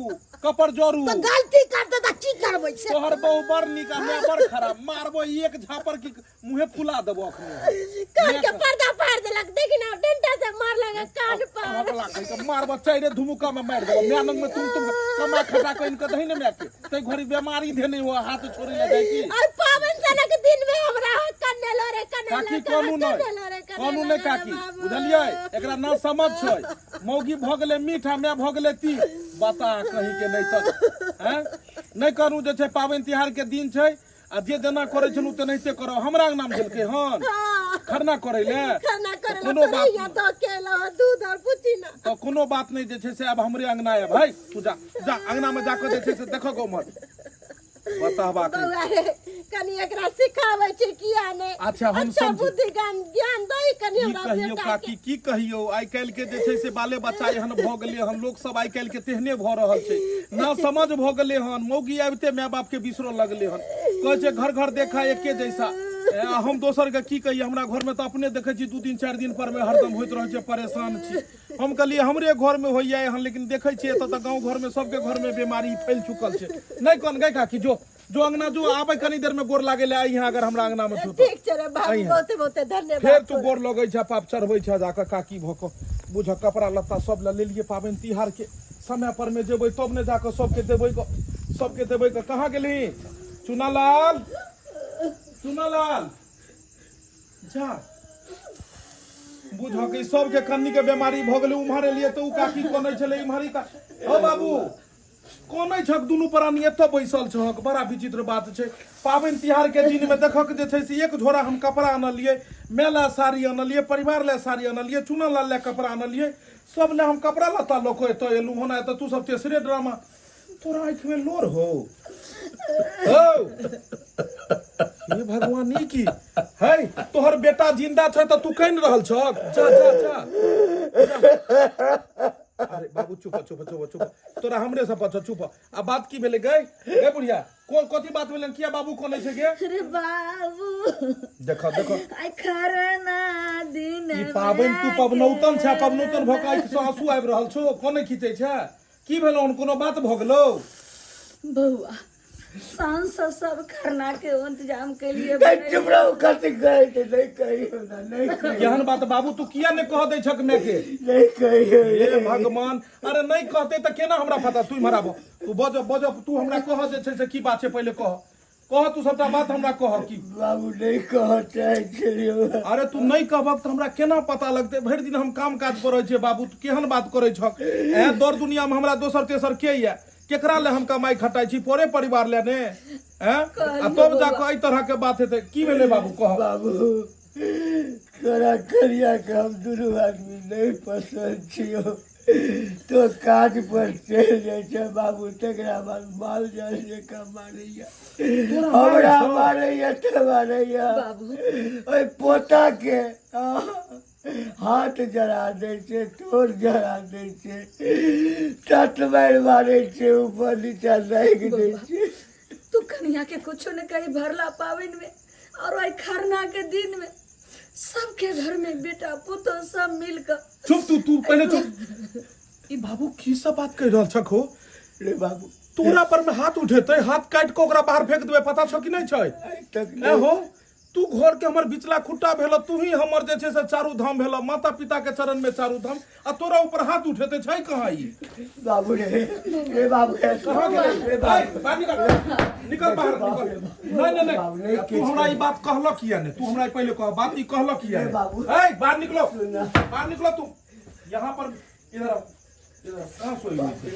कपर जरू तऽ गलती करतै तऽ की करबै से तोहर बहु बड़ नीक आ माय बड़ खराब मारबो एक झापर की मुँहे फुला देबो अखने कान के पर्दा फाड़ देलक देखी ना डंडा से मार लगा कान पर हकला कहि के मारबो चाइरे धुमुका में मारि देबो माय लग में तुम तुम कमा खटा के इनके दही ने माय के तै घड़ी बेमारी धेने हो हाथ छोड़े ले जाइ की और पावन सनक दिन में हमरा कन्ने रे कन्ने काकी कहलू नहि कहलू नहि काकी बुझलियै एकरा ना समझ छै मौगी भऽ गेलै मीठ आ माय भऽ गेलै तीत बता कहीं के नहि तऽ हैं नहि करू जे छै पाबनि तिहार के दिन छै आ जे जेना करै छलहुँ तेनाहिते करब हमरा अंगना मे देलकै हन खरना करै ले खाना करे कोनो बात यहाँ दो केला दूध और पूछी ना तऽ कोनो बात नहि जे छै से आब हमरे अंगना आयब है तू जा जा अंगना मे जाकऽ जे छै से देखऽ गो उम्हर बताहबा के बौआ रे कनी एकरा सिखाबै छै किया नहि अच्छा, हम अच्छा समझी। बुद्धि ज्ञान ज्ञान दै कनी की हमरा कहियौ बेटा काकी की कहियौ आइ काल्हि के जे छै से बाले बच्चा एहन भऽ गेलै हन लोक सब आइ काल्हि के तेहने भऽ रहल छै ना समझ भऽ गेलै हन मौगी आबिते माय बाप के बिसरो लगलै हन कहै छै घर घर देखा एके जैसा आ हम दोसर के की कहियै हमरा घर में तऽ अपने देखै छी दू दिन चारि दिन पर में हरदम होइत रहै छै परेशान छी हम कहलियै हमरे घर में होइया एहन लेकिन देखै छियै एतऽ तऽ गाँव घर में सबके घर में बीमारी फैल चुकल छै नहि कोन गै काकी जो जो अंगना जो आबै कनी देर में गोर लागे ले आई यहाँ अगर हमरा अंगना में छौ तऽ। ठीक छै रे बाबू अइहे। बहुते बहुते धन्यवाद फेर तू गोर लगै छ पाप चढ़बै छ जाकऽ काकी भऽ कऽ बुझ कपड़ा लत्ता सब लए लेलियै पाबनि तिहार के समय पर में जेबै तब ने जाकऽ सबके देबै गऽ सबके देबै गऽ कहाँ गेलही चुनालाल चुनालाल जा बुझ कि सबके कन्नी के बीमारी भऽ गेलै उम्हर एलियै तऽ उ काकी कनै छलै इम्हर ई का ओ बाबू कनै छक दुनू प्राणी एतऽ बैसल छहक बड़ा विचित्र बात छै पाबनि तिहार के दिन में देखक जे छै से एक झोरा हम कपड़ा अनलियै माय लए साड़ी अनलियै परिवार लए साड़ी अनलियै चुना लाल लए कपड़ा अनलियै सब लए हम कपड़ा लत्ता लऽ कऽ एतऽ एलहुँ हन एतऽ तू सब तेसरे ड्रामा तोरा आँखि में लोर हो हौ हे भगवान ई की है तोहर बेटा जिंदा छै तऽ तू कानि रहल छह जा जा जा अरे बाबू चुप चुप चुप चुप तोरा हमरे से पछ चुप आ बात की भेलै गै गै बुढ़िया कोन कथी बात भेलै किया बाबू कोनै छै गे अरे बाबू देख देख आइ खरना दिन ई पाबनि तू पबनौतन छै पबनौतन भऽ कऽ आँखि सँ आंसू आबि रहल छौ कोने खींचै छै की भेलौ हन कोनो बात भऽ गेलौ बौआ साँझ से सब खरना के इंतजाम के लिए चुप रहो कथी कहै छै नहि कहियौ ना नहि कहियौ केहन बात बाबू तू किया नहि कह दै छक माय के नहि कहियौ हे भगवान अरे नहि कहते तऽ केना हमरा पता तू इम्हर आबऽ तू बज बज तू हमरा कह जे छै से की बात छै पहिले कह कह तू सबटा बात हमरा कह की बाबू नहि कहऽ चाहै छलियौ अरे तू नहि कहबक तऽ हमरा केना पता लगतै भरि दिन हम काम काज करै छियै बाबू तू केहन बात करै छक एँ दर दुनियामे हमरा दोसर तेसर के यऽ केकरा ले हम कमाई खटाई छी परे परिवार ले ने हैं आ तब जा कऽ एहि तरह के बात हेतै की भेलै बाबू कह बाबू तोरा करिया के हम दुनू आदमी नहि पसन्द छियौ तो काज पर चलि जाइ छै बाबू तकरा बाद माल जाल जकाँ मारैया हमरा मारैया तऽ मारैया ओहि पोताके हाथ जरा दै छै ठोर जरा दै छै तत मारि मारै छै ऊपर नीचा दागि दै छै तू कन्या के कुछो न कही भरला पावन में और आई खरना के दिन में सबके घर में बेटा पुतोह सब मिल कर चुप तू तू पहिले चुप ई बाबू की सब बात कहि रहल छक हो रे बाबू तोरा पर में हाथ उठेतै हाथ काटि कऽ ओकरा बाहर फेंक देबै पता छौ कि नहि छै आइ तक ए हो तू घर के हमर बिचला खुट्टा भेल, तू ही हमर जे छै से चारू धाम भेल, माता पिता के चरण में चारू धाम, आ तोरा ऊपर हाथ उठेते छै कहाँ ई? बाबू रे, रे बाबू रे, कहाँ गेलै? रे बाबू। ऐ, बाहर निकल, निकल बाहर, निकल। नहीं नहीं बाबू, नहीं, नहीं, तू हमरा ई बात कहलक किया नहीं? तू हमरा ई पहिले कह, बात ई कहलक किया रे नहीं? बाबू। ऐ, बाहर निकलो, बाहर निकलो तू। यहाँ पर इधर आओ, इधर आओ। कहाँ सोई हुई थी?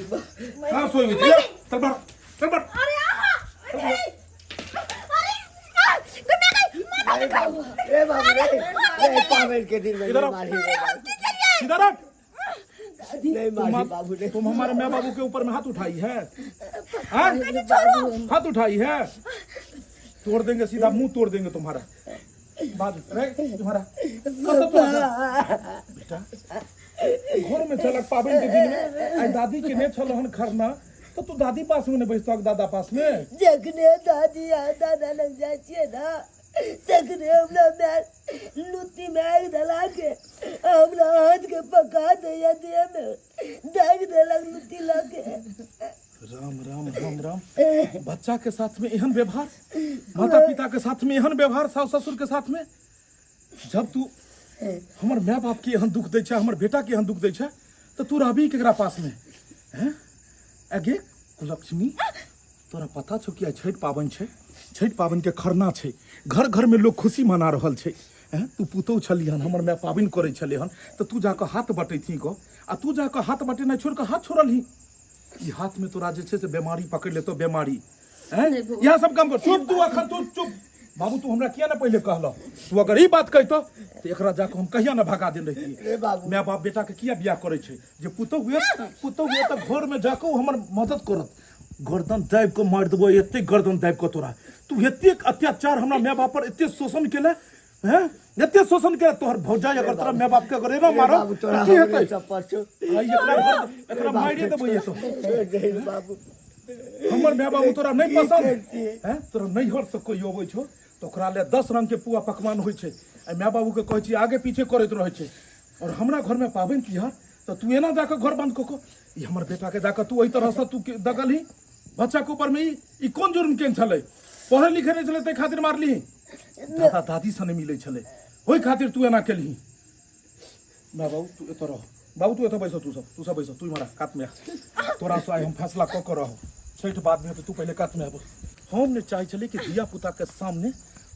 कहाँ सोई हुई थी? चल बाहर, चल बाहर। अरे आहा, अरे अरे आ, दुनिया गई माता रे बाबू, रे बाबू रे, रे पावन के दिन में इधर आओ। मारी अरे हम की करिए? इधर आओ। नहीं मारी बाबू रे। तुम हमारे माँ बाबू के ऊपर में हाथ उठाई है, हाँ? हाथ उठाई है, तोड़ देंगे, सीधा मुंह तोड़ देंगे तुम्हारा। बाद रे तुम्हारा कतऽ तोरा बेटा घर में छलक पाबनि के दिन में, आइ दादी के ने छल हन खरना, तो तू दादी पास में ने बैसतक, दादा पास में? जखने दादी आ दादा लग जाइ छियै ने, तखने हमरा माय लुत्ती में आगि धला के हमरा हाथ के पका दैया, देह में दागि देलक लुत्ती लऽ के। राम राम राम राम, बच्चा के साथ में एहन व्यवहार, माता पिता के साथ में एहन व्यवहार, सास ससुर के साथ में। जब तू हमर माय बाप के एहन दुख दै छै, हमर बेटा के एहन दुख दै छै, तऽ तू रहबी केकरा पास में? हैं अगे कुलक्ष्मी, तोरा पता छौ कि आइ छठि पाबनि छै, छठि पाबनि के खरना छै, घर घर में लोग खुशी मना रहल छै। हैं तू पुतहु छलिहन, हमर माय पाबनि करै छलै हन, तऽ तू जाकऽ हाथ बटैतही गऽ, आ तू जाकऽ हाथ बटेनाइ छोड़ि कऽ हाथ छोड़लही। ई हाथ में तोरा जे छै से बेमारी पकड़ि लेतौ, बेमारी। हैं इएह सब काम कर। चुप तू अखन, तू चुप। बाबू, तू हमरा किया ने पहिले कहलह? तू अगर ई बात कहितह तऽ एकरा जाकऽ हम कहिया ने भगा देने रहितियै। रे बाबू। माय बाप बेटा के किया बियाह करै छै? जे पुतहु हुए, पुतहु हुए तऽ घर में जाकऽ ओ हमर मदद करत। गर्दन दाबि कऽ मारि देबो, एते गर्दन दाबि कऽ तोरा। तू एतेक अत्याचार हमरा माय बाप पर एते शोषण केले हैं, एते शोषण के तोहर भौजाई अगर तोरा माय बाप के अगर एना मारत बाबू तोरा तऽ की हमरे हेतै? सब पर छौ। आइ एकरा एकरा मारिए देबै ये तो। छोड़ दे बाबू। हमर माय बाबू तोरा नहीं की पसंद करतियै? हैं? तोरा नैहर से कोई अबै छौ तऽ ओकरा ले 10 रंग के पुआ पकवान होइ छै, आ माय बाबू के कहै छी आगे पीछे करैत रहै छै। और हमरा घर में पाबनि तिहार तऽ तू एना जाकऽ घर बंद कऽ कऽ ई हमर बेटा के जाकऽ तू एहि तरह से तू दगलही बच्चा के ऊपर में। ई कोन जुर्म केने छलै? पढ़े लिखे नहि छलै ताहि खातिर मारलिही? दादा दादी से नहि मिलै छलै ओहि खातिर तू एना केलही? माय बाबू, तू एतऽ रह। बाबू, तू एतऽ बैसो, तू सब, तू सब बैसो, तू इम्हर आ, कातमे आ। तोरा से आइ हम फैसला कऽ कऽ रहब। छठि बाद में हेतै, तू पहिले कातमे आबो। हम नहि चाहै छलियै कि धिया पुता के सामने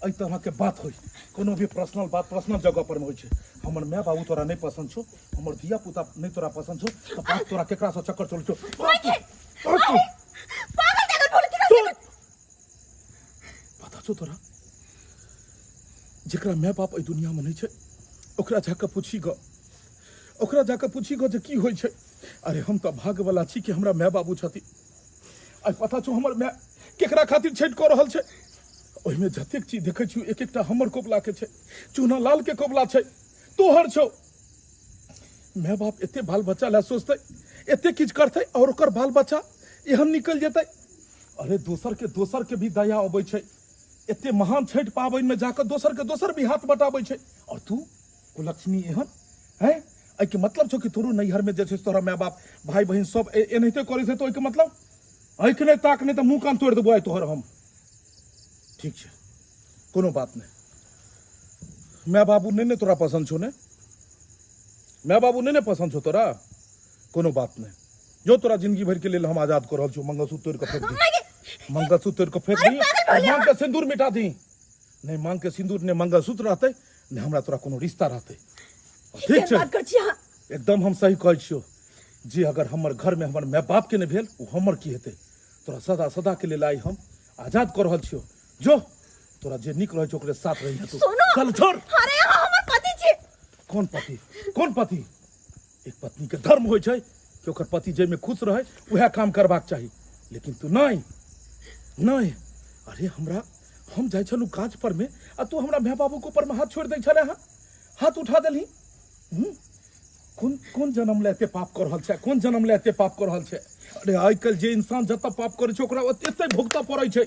एहि तरह के बात होइ। कोनो भी पर्सनल बात पर्सनल जगह पर में होइ छै। हमर माय बाबू तोरा नहि पसंद छौ, हमर धिया पुता नहि तोरा पसंद छौ, तऽ बात तोरा केकरा से चक्कर चलै छौ? पागल तागल बोले कि? चुप! पता छौ तोरा, जेकरा माय बाप एहि दुनिया में नहि छै ओकरा जाकऽ पूछी गऽ, ओकरा जाकऽ पूछी गऽ जे की होइ छै। अरे हम तऽ भाग्यवला छी कि हमरा माय बाबू छथिन। आइ पता छौ हमर माय केकरा खातिर छठि कऽ रहल छै? ओहिमे जतेक चीज देखै छी, एक एकटा हमर कबुला के छै, चूना लाल के कबुला छै, तोहर छौ। माय बाप एते बाल बच्चा लए सोचतै, एते किछु करतै, और ओकर बाल बच्चा एहन निकलि जेतै? अरे दोसर के, दोसर के भी दया अबै छै। एते महान छठि पाबनिमे जाकऽ दोसर के दोसर भी हाथ बटाबै छै, और तू कुलक्ष्मी एहन है? एहिके मतलब छौ कि तोरो नैहरमे जे छै तोरा माय बाप भाय बहिन सब एनाहिते करै छै? तऽ ओहिके मतलब आँखि नहि ताक, नहि तऽ मुँह कान तोड़ि देबो आइ तोहर हम। ठीक छै, कोनो बात नहि। माय बाबू नहि ने तोरा पसन्द छौ ने? माय बाबू नहि ने पसन्द छौ तोरा? कोनो बात नहि, जो तोरा जिंदगी भर के लेल हम आजाद कर रहल छौ। मंगलसूत्र तोड़ के फेंक दी, मंगलसूत्र तोड़ के फेंक दी और मांग के सिंदूर मिटा दी। नहीं मांग के सिंदूर, नहीं मंगलसूत्र रहते, नहीं हमरा तोरा कोनो रिश्ता रहते। ठीक छै? बात कर छी अहाँ? एकदम हम सही कहै छियौ। जे अगर हमर घर में हमर माय बाप के नहि भेल, ओ हमर की हेतै? तोरा सदा सदा के लेल आइ हम आजाद कऽ रहल छियौ। जो, तोरा जे नीक रहै छौ ओकरे साथ रहिहे तू। सोनू! चल छोड़। अरे अहाँ हमर पति छी। कोन पति? कोन पति? एक पत्नी के धर्म होइ छै कि ओकर पति जाहिमे खुश रहै उएह काम करबाक चाही, लेकिन तू नहि नहि। अरे हमरा, हम जाइ छलहुँ काज पर मे आ तू हमरा माय बाबूके ऊपरमे हाथ छोड़ि दै छलै हँ, हाथ उठा देलही। हूँ? कोन कोन जन्म ले एते पाप कऽ रहल छै? कोन जन्म ले एते पाप कऽ रहल छै? अरे आइ काल्हि जे इंसान जतऽ पाप करै छै ओकरा एते भुगतऽ पड़ै छै,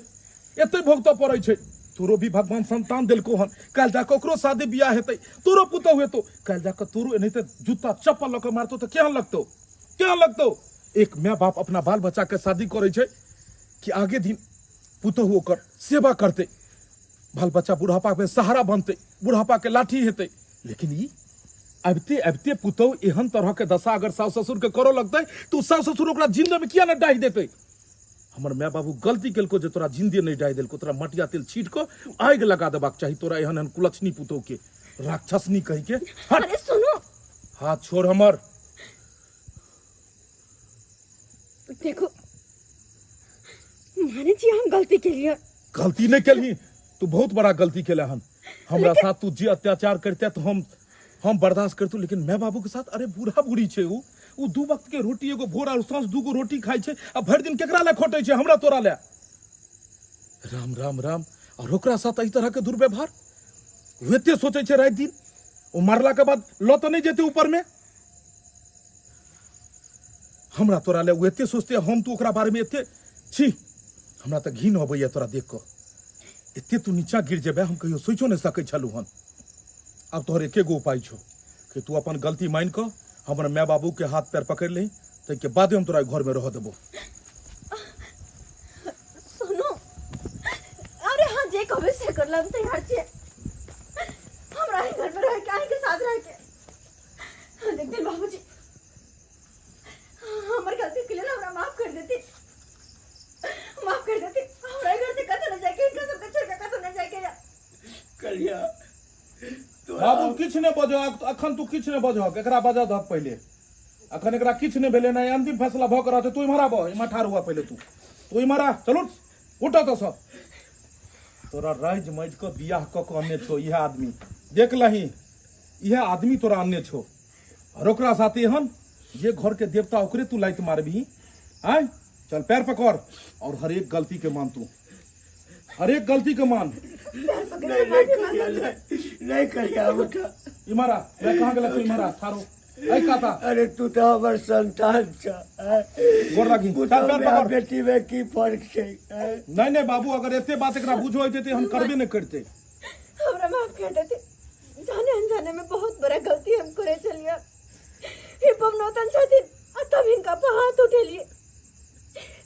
एते भुगतऽ पड़ै छै। तोरो भी भगवान संतान देलको हन, काल्हि जाकऽ ओकरो शादी बियाह हेतै, तोरो पुतहु हेतौ, काल्हि जाकऽ तोरो एनाहिते जूता चप्पल लऽ कऽ मारतौ तऽ केहन लगतौ? केहन लगतौ? एक माय बाप अपना बाल बच्चाके शादी करै छै कि आगे दिन पुतहु ओकर सेवा करतै। बाल बच्चा बुढ़ापा में सहारा बनतै, बुढ़ापा के लाठी हेतै। लेकिन ई आबिते आबिते पुतहु एहन तरह के दशा अगर सास ससुर के करऽ लगतै तऽ ओ सास ससुर ओकरा जिंदे में किया ने डाहि देतै। हमर माय बाबू गलती केलको जे तोरा जिंदे नहि डाहि देलको, तोरा मटिया तेल छीट कऽ आगि लगा देबाक चाही तोरा एहन एहन कुलक्षणी पुतहु के, राक्षसनी कहि के। हट। अरे सुनो, हाथ छोड़ हमर। देखो, माने छी हम गलती के लिए। गलती नहीं केलही तू, बहुत बड़ा गलती केले हन हमरा साथ। तू जे अत्याचार करते तो हम बर्दाश्त करतू, लेकिन मैं बाबू के साथ, अरे बूढ़ा बूढ़ी छे उ, उ दू वक्त के रोटी, एगो भोर और साँझ दूगो रोटी खाइ छे, आ भरि दिन केकरा ले खोटे छे? हमरा तोरा ले। राम राम राम। और ओकरा साथ एहि तरह के दुर्व्यवहार, ओ एते सोचे छे राति दिन, ओ मरला के बाद ल तो नहीं जेते ऊपर में हमरा तोरा ले। ओ एते सोचते, हम तू ओकरा बारे में एते छी। हमरा तऽ घिन अबैया तोरा देख कऽ। एते तू नीचा गिर जेबे, हम कहियो सोचो नहि सकै छलहुँ हन। आब तोहर एके गो उपाय छौ कि तू अपन गलती मानि कऽ हमर माय बाबू के हाथ पैर पकड़ि लही, ताहिके बादे हम तोरा घर में रह देबो। सुनो, अरे हाँ, जे कहबे से कर हम तैयार छियै। हमरा ही घर में रह के, अहीं के साथ रह के। एक दिन बाबूजी हमर गलती के लेल हमरा माफ कर देती, माफ कर देती। हमरा घर से कतौ न जाके, इनका सबके छोड़ के कतौ न जाके। कलिया। बाबू, किछु नहि बजहक अखन, तू किछु नहि बजहक, एकरा बजऽ दहक पहिले। अखन एकरा किछु नहि भेलै ने, अंतिम फैसला भऽ के रहतै। तू इम्हर आबह, इम्हर ठाढ़ हुआ पहिले तू। तू इम्हर आ, चलू उठ तऽ सब। तोरा राजि मजि कऽ बियाह कऽ कऽ अनने छौ इएह आदमी, देख लही, इएह आदमी तोरा अनने छौ और ओकरा साथ एहन, जे घर के देवता ओकरे तू लाइत मारबही? आय चल, पैर पकड़ और हर एक गलती के मान तू, हर एक गलती के मान। नहीं नहीं करिया, नहीं नहीं करिया, उठा। इमारा मैं कहाँ गेला? तू इमारा थारो ऐ काता। अरे तू तो हमर संतान छ। गोर लागी। पुतहु चल, पैर में आ पकड़। बेटी में की फर्क छै? आँय? नहीं नहीं बाबू, अगर एते बात एकरा बुझो होइते ते हम करबे नहीं करते। हमरा माफ कर देते, जाने अनजाने में बहुत बड़ा गलती हम करे चलिया। हे पवनौतन छथिन आ तब हिनका पर हाथ उठेलिए।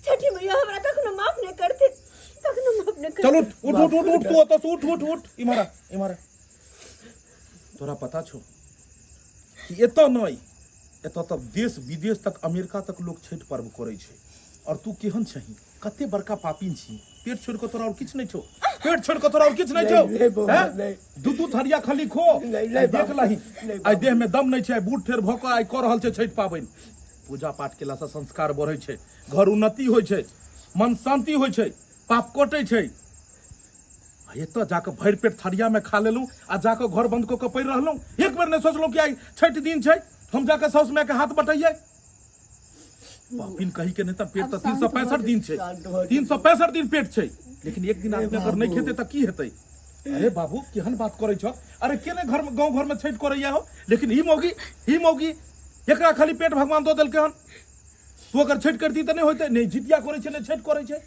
छठी मैया हमरा कखनो माफ नहीं करते, कखनो माफ नहीं करते। चल उठ उठ उठ उठ उठ, तू ओतऽ से उठ उठ उठ, इम्हर आ, इम्हर आ। तोरा पता छौ कि एतऽ नहि, एतऽ तक देश विदेश तक, अमेरिका तक लोक छठि पर्व करै छै और तू केहन छही? कते बड़का पापिन छी। पेट छोड़ कऽ तोरा और किछु नहि छौ, पेट छोड़ कऽ तोरा और किछु नहि छौ। नहीं, नहीं बौआ, हैं? नहीं। दू दू थरिया खाली खो। नहीं, नहीं आइ देख बाबू, लही, नहीं आइ देह में दम नहि छै, आइ बूढ़ ठेर भऽ कऽ आइ कऽ रहल छै छठि पाबनि। पूजा पाठ केलासँ संस्कार बढ़ै छै, घर उन्नति होइ छै, मन शान्ति होइ छै, पाप कटै छै। आ एतऽ जाकऽ भरि पेट थरियामे खा लेलहुँ आ जाकऽ घर बंद कऽ कऽ पड़ि रहलहुँ। एक बेर नहि सोचलहुँ कि आइ छठि दिन छै, हम जाकऽ साउस मायके हाथ बटैयै। पापिन कही के नहि तऽ पेट तऽ 365 दिन छै, शांत भऽ 365 दिन पेट छै, लेकिन एक दिन आदमी अगर नहि खेतै तऽ की हेतै? अरे बाबू, केहन बात करै छह? अरे के नहि घर गाँव घरमे छठि करैया हो, लेकिन ई मौगी, ई मौगी एकरा खाली पेट भगवान दऽ देलकै हन। तू अगर छठि करती तऽ नहि होइतै? नहि जितिया करै छै, नहि छठि करै छै।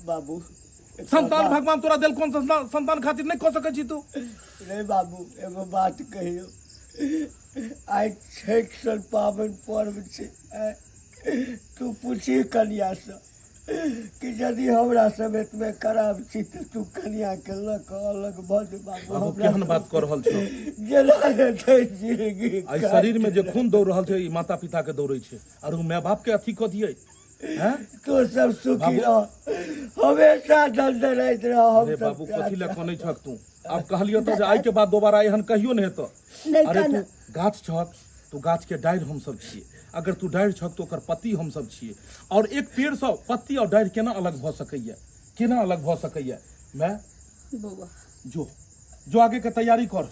बाबू, संतान भगवान तोरा देल, कोन संतान? संतान खातिर नहि कऽ सकै छी तू? रे बाबू, एगो बात कहियो, आइ छठि सन पाबनि पर्व छै, आँय? तू पूछी कनियासँ कि यदि हमरा सब एतबे खराब छी तऽ तू कनियाके लऽ कऽ अलग भऽ जो बाबू। बाबू, हमरा केहन बात कऽ रहल छौ? जेना हेतै जिंदगी। एहि शरीर में जे खून दौड़ रहल छै, ई माता पिता के दौड़े छै और ओ माय बाप के अथी कऽ दियै हैं? तू सब सुखी बाबू। रह, हमेशा दंदनाइत रह, हम अरे सब बाबू, कथी लए कनै छक तू? आब कहलियौ तऽ जे आइ के बाद दोबारा एहन कहियो नहि हेतौ। नहि। अरे कानब। तू गाछ छक, तू गाछ के डाढ़ि हमसब छियै। अगर तू डाढ़ि छक तऽ ओकर पत्ती हमसब छियै और एक पेड़ सँ पत्ती और डाढ़ि केना अलग भऽ सकैया? केना अलग भऽ सकैया? माय। बौआ। जो जो, आगे के तैयारी कर।